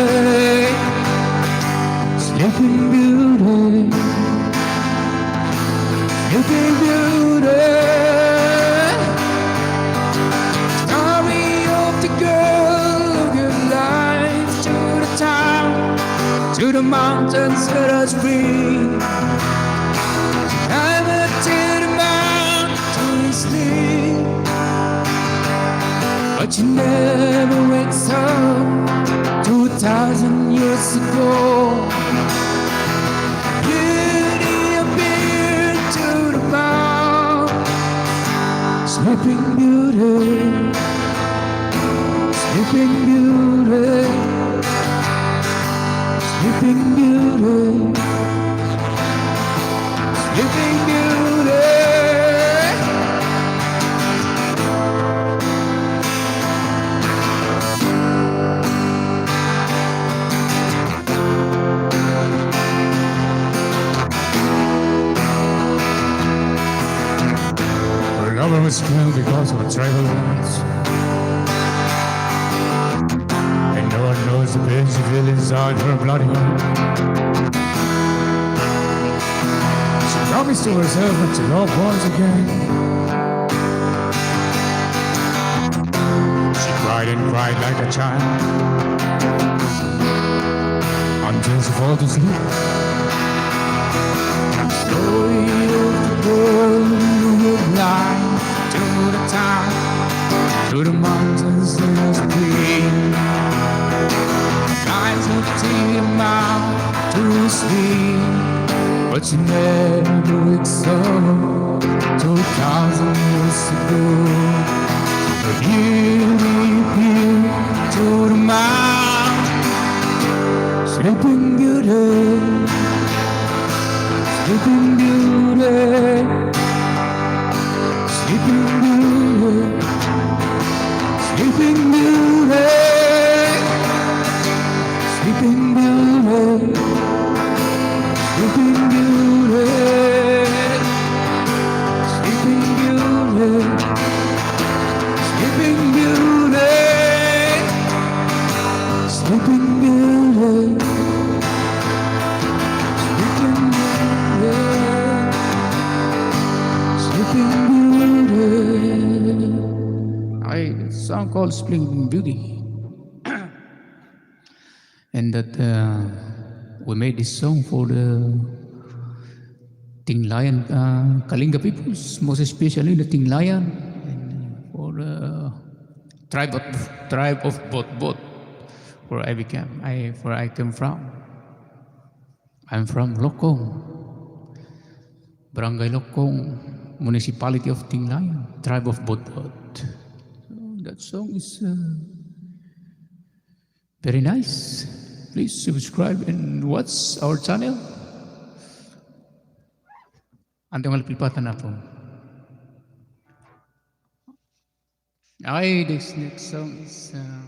Sleeping Beauty, Sleeping Beauty. Story of the girl who gave life to the town, to the mountains, let us free. Climb up to the mountain to sleep, but she never wakes up. Two thousand years ago, beauty appeared to the mount. Sleeping Beauty, Sleeping Beauty, Sleeping Beauty, Sleeping Beauty. Her lover was killed because of a tribal wounds. And no one knows the pain she feel inside her bloody heart. She promised to herself that she loved once again. She cried and cried like a child until she fall to sleep. Story of the girl who gave life to the town, to the mountains and the spring. Climbs up to the mount to sleep, but she never wakes up. Two thousand years ago, a beauty appeared to the mind. Sleeping Beauty, Sleeping Beauty, Sleeping Beauty, Sleeping Beauty, Sleeping Beauty, Sleeping Beauty, Sleeping Beauty, Sleeping Beauty, Sleeping Beauty, Sleeping Beauty, Sleeping Beauty. Okay, the song called Sleeping Beauty. And that, uh, we made this song for the Tinglayan, uh, Kalinga peoples, most especially the Tinglayan, and for the tribe of, tribe of Botbot, where I became, I, where I came from. I'm from Lokong, Barangay Lokong, Municipality of Tinglayan, tribe of Botbot. So that song is, uh, very nice. Please subscribe and watch our channel. Anto nga lipatan na po. Okay, this next song is, uh,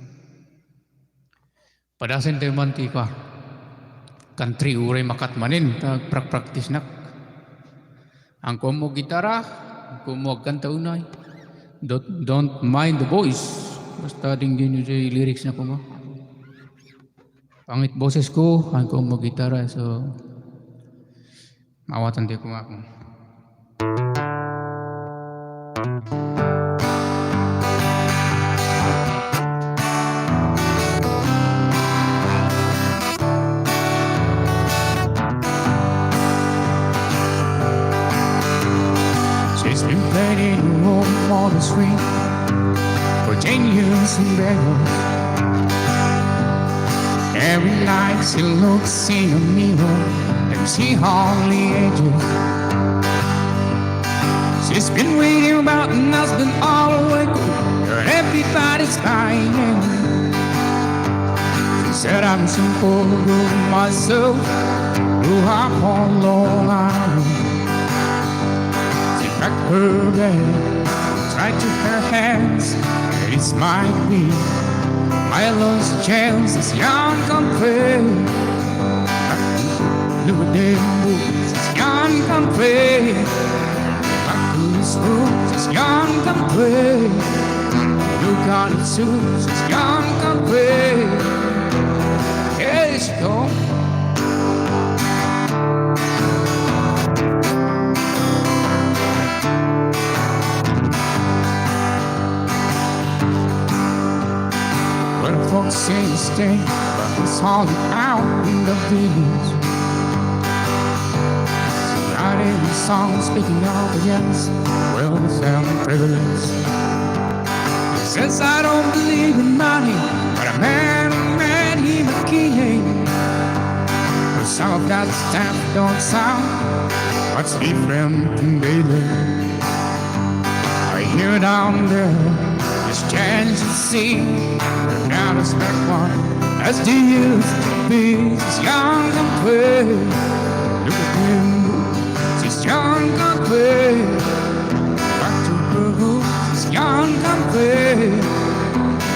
padasen tayo man ti kwa. Country uray makat manen, ta agprak-practice nak. Ang kumo gitara, ang kumo agkanta unay. Don't, don't mind the voice. Basta dinggen niyo ti lyrics na kuma. Pangit boses ko, ang kumo gitara, so mawatan tayo kuma. She's been playing home on the street for ten years in Vegas. Every night she looks in the mirror and she only ages. She's been reading about an husband all the way through. Everybody's buying. She said, "I'm simple girl myself, grew up on Long Island." She packed her bag, tried to her hands, and it might be my last chance as young country. Look at them boots, young country. Back to the schools, young country. Look at the suits, young country. Yes, go. Where folks say stay, but it's all out in the village. Writing songs speaking of the yes, wealth and privilege. He says, "I don't believe in money, but a man who made him a king." But some of that stuff don't sound much different in daily. I hear down there, this change you see. They're not as backward as they used to be. She's young and pretty. Look at him, she's young and pretty. Back to her roots, she's young and pretty.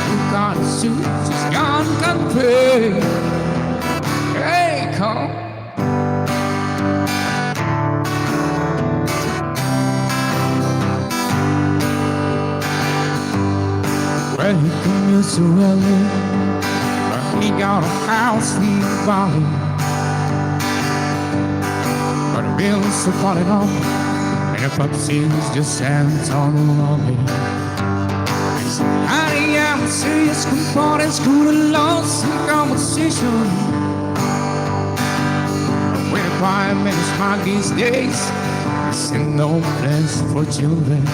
Look at the suit, she's young and pretty. Hey, come. Well, he commutes to L A, but he got a house in the valley. But the bills are falling off, and the pub scenes just ends on lonely. Honey, I'm serious, components, good loss and conversation. Where prime minister these days is in no place for children.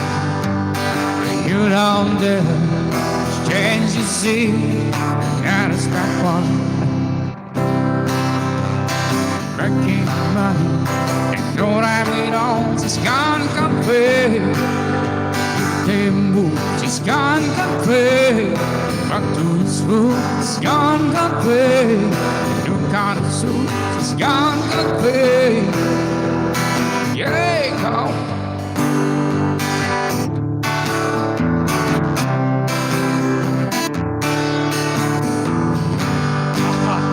You down there, change you see, and it's back on. Making money and don't have it all, just gone country. Tembo, just gone country. Back to his roots, gone country. New kind of suit, just gone country. Yeah, come.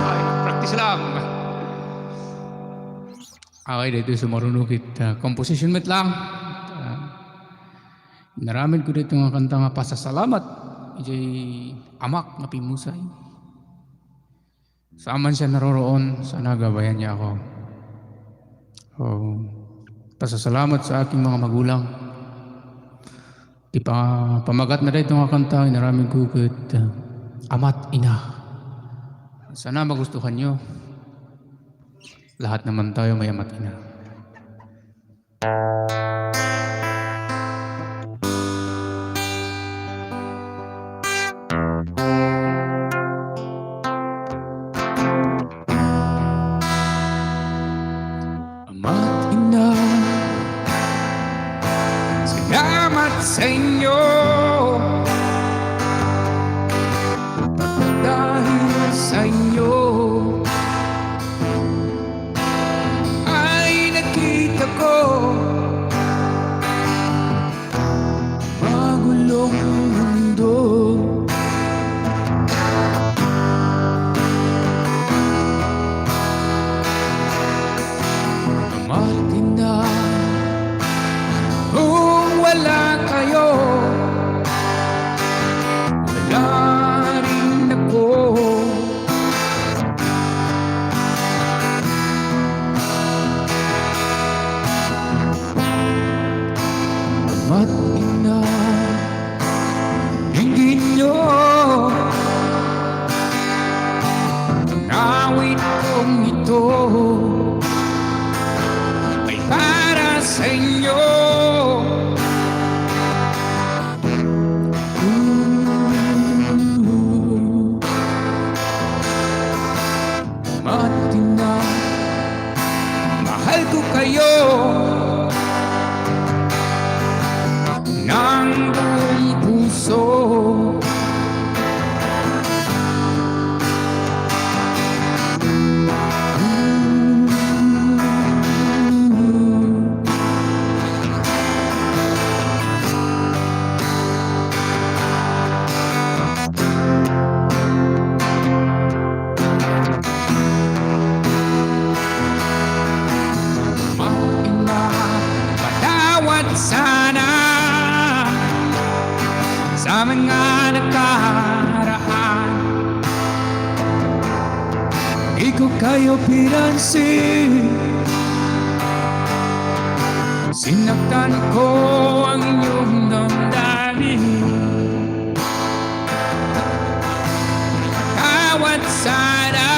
Ay, practice lang. Okay, dito sumarunukit, ah, composition met lang. Ah, inaramid ko dito nga kanta nga pasasalamat. Ijay amak nga pimusay. Saan man siya naroroon, sana gabayan niya ako. Oh, pasasalamat sa aking mga magulang. Ti pa-, pamagat na dayto nga kanta, inaramid ko ket, uh, ama't ina. Sana magustuhan nyo. Lahat naman tayo may ama't ina. Sa inyo, dahil sa inyo ay nakita ko magulong mundo. Martina, kung wala kayo, wala rin ako. Martina, Dinggin niyo ang awit kong ito ay para sa inyo. Matina, mahal ko kayo ng buong puso. Maina, patawad sana sa mga nakaraan. Di ko kayo pinansin. Sinaktan ko ang inyong damdamin. Patawad sana.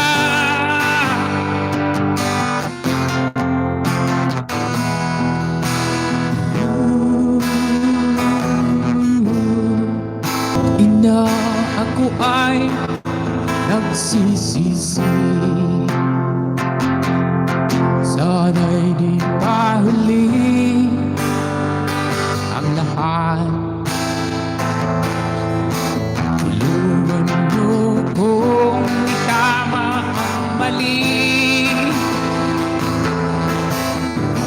Ina, ako ay nagsisisi. Sana'y di pa huli ang lahat. Tulungan niyo kong itama ang mali.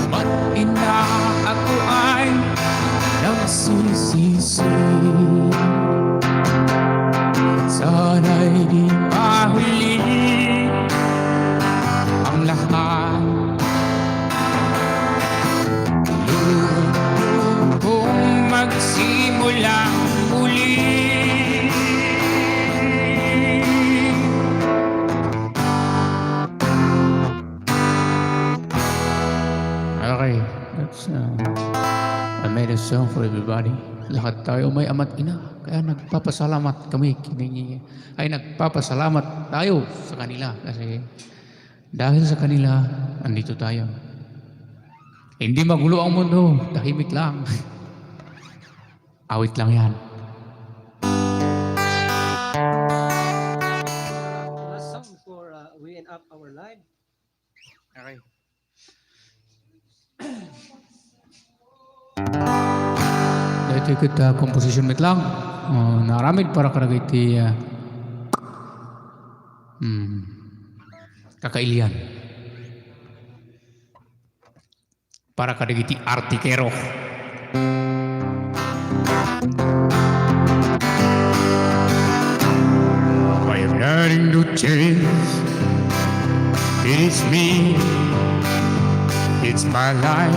Maina, ako ay nagsisisi. Sana'y di pa huli ang lahat. Loob kong magsimula muli. Okay, that's, uh, I made a song for everybody. Lahat tayo may ama't ina, kaya nagpapasalamat kami kini-, ay, nagpapasalamat tayo sa kanila kasi dahil sa kanila, andito tayo. Hindi magulo ang mundo, tahimik lang. Awit lang yan. Last song before, uh, we end up our live. Okay. Daytoy ket, ah, komposisyon met lang. Oh, naaramid para kadagiti, ah, hmm, kakailian. Para kadagiti artikero. I have nothing to change. It is me. It's my life.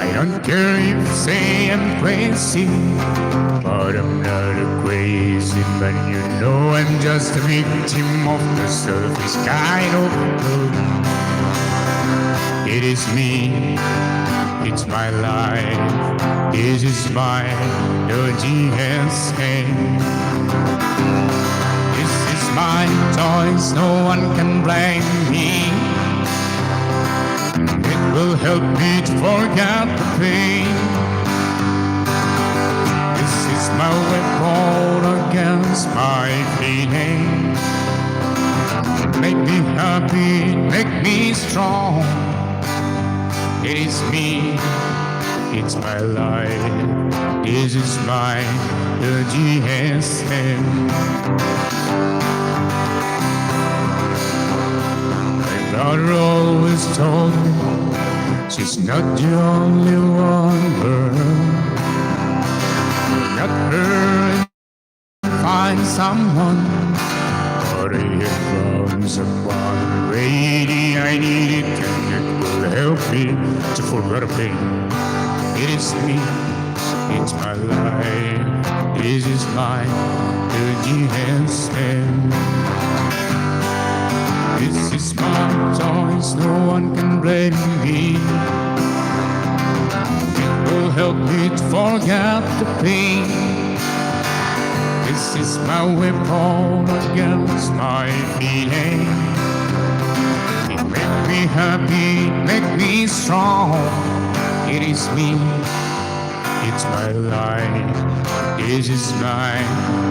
I don't care if say I'm crazy, but I'm not a crazy man. You know I'm just a victim of the selfish kind of love. It is me. It's my life. This is my dirty hands. This is my choice. No one can blame me. It will help me to forget the pain. This is my weapon against my feelings. Make me happy, make me strong. It is me. It's my life. This is my L G S M. My brother always told me she's not the only one, girl. Not her, find someone. But if I'm someone ready, I need it, and it will help me to forget the pain. It is me, it's my life. This is my L G S M. This is my choice, no one can blame me. It will help me to forget the pain. This is my weapon against my feeling. It make me happy, it make me strong. It is me, it's my life. This is my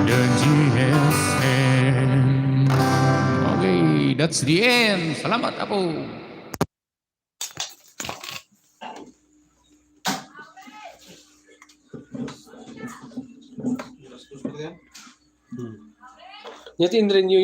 L G S M. Okay, that's the end. Salamat, Apo. Hmm. Nya ti inrenew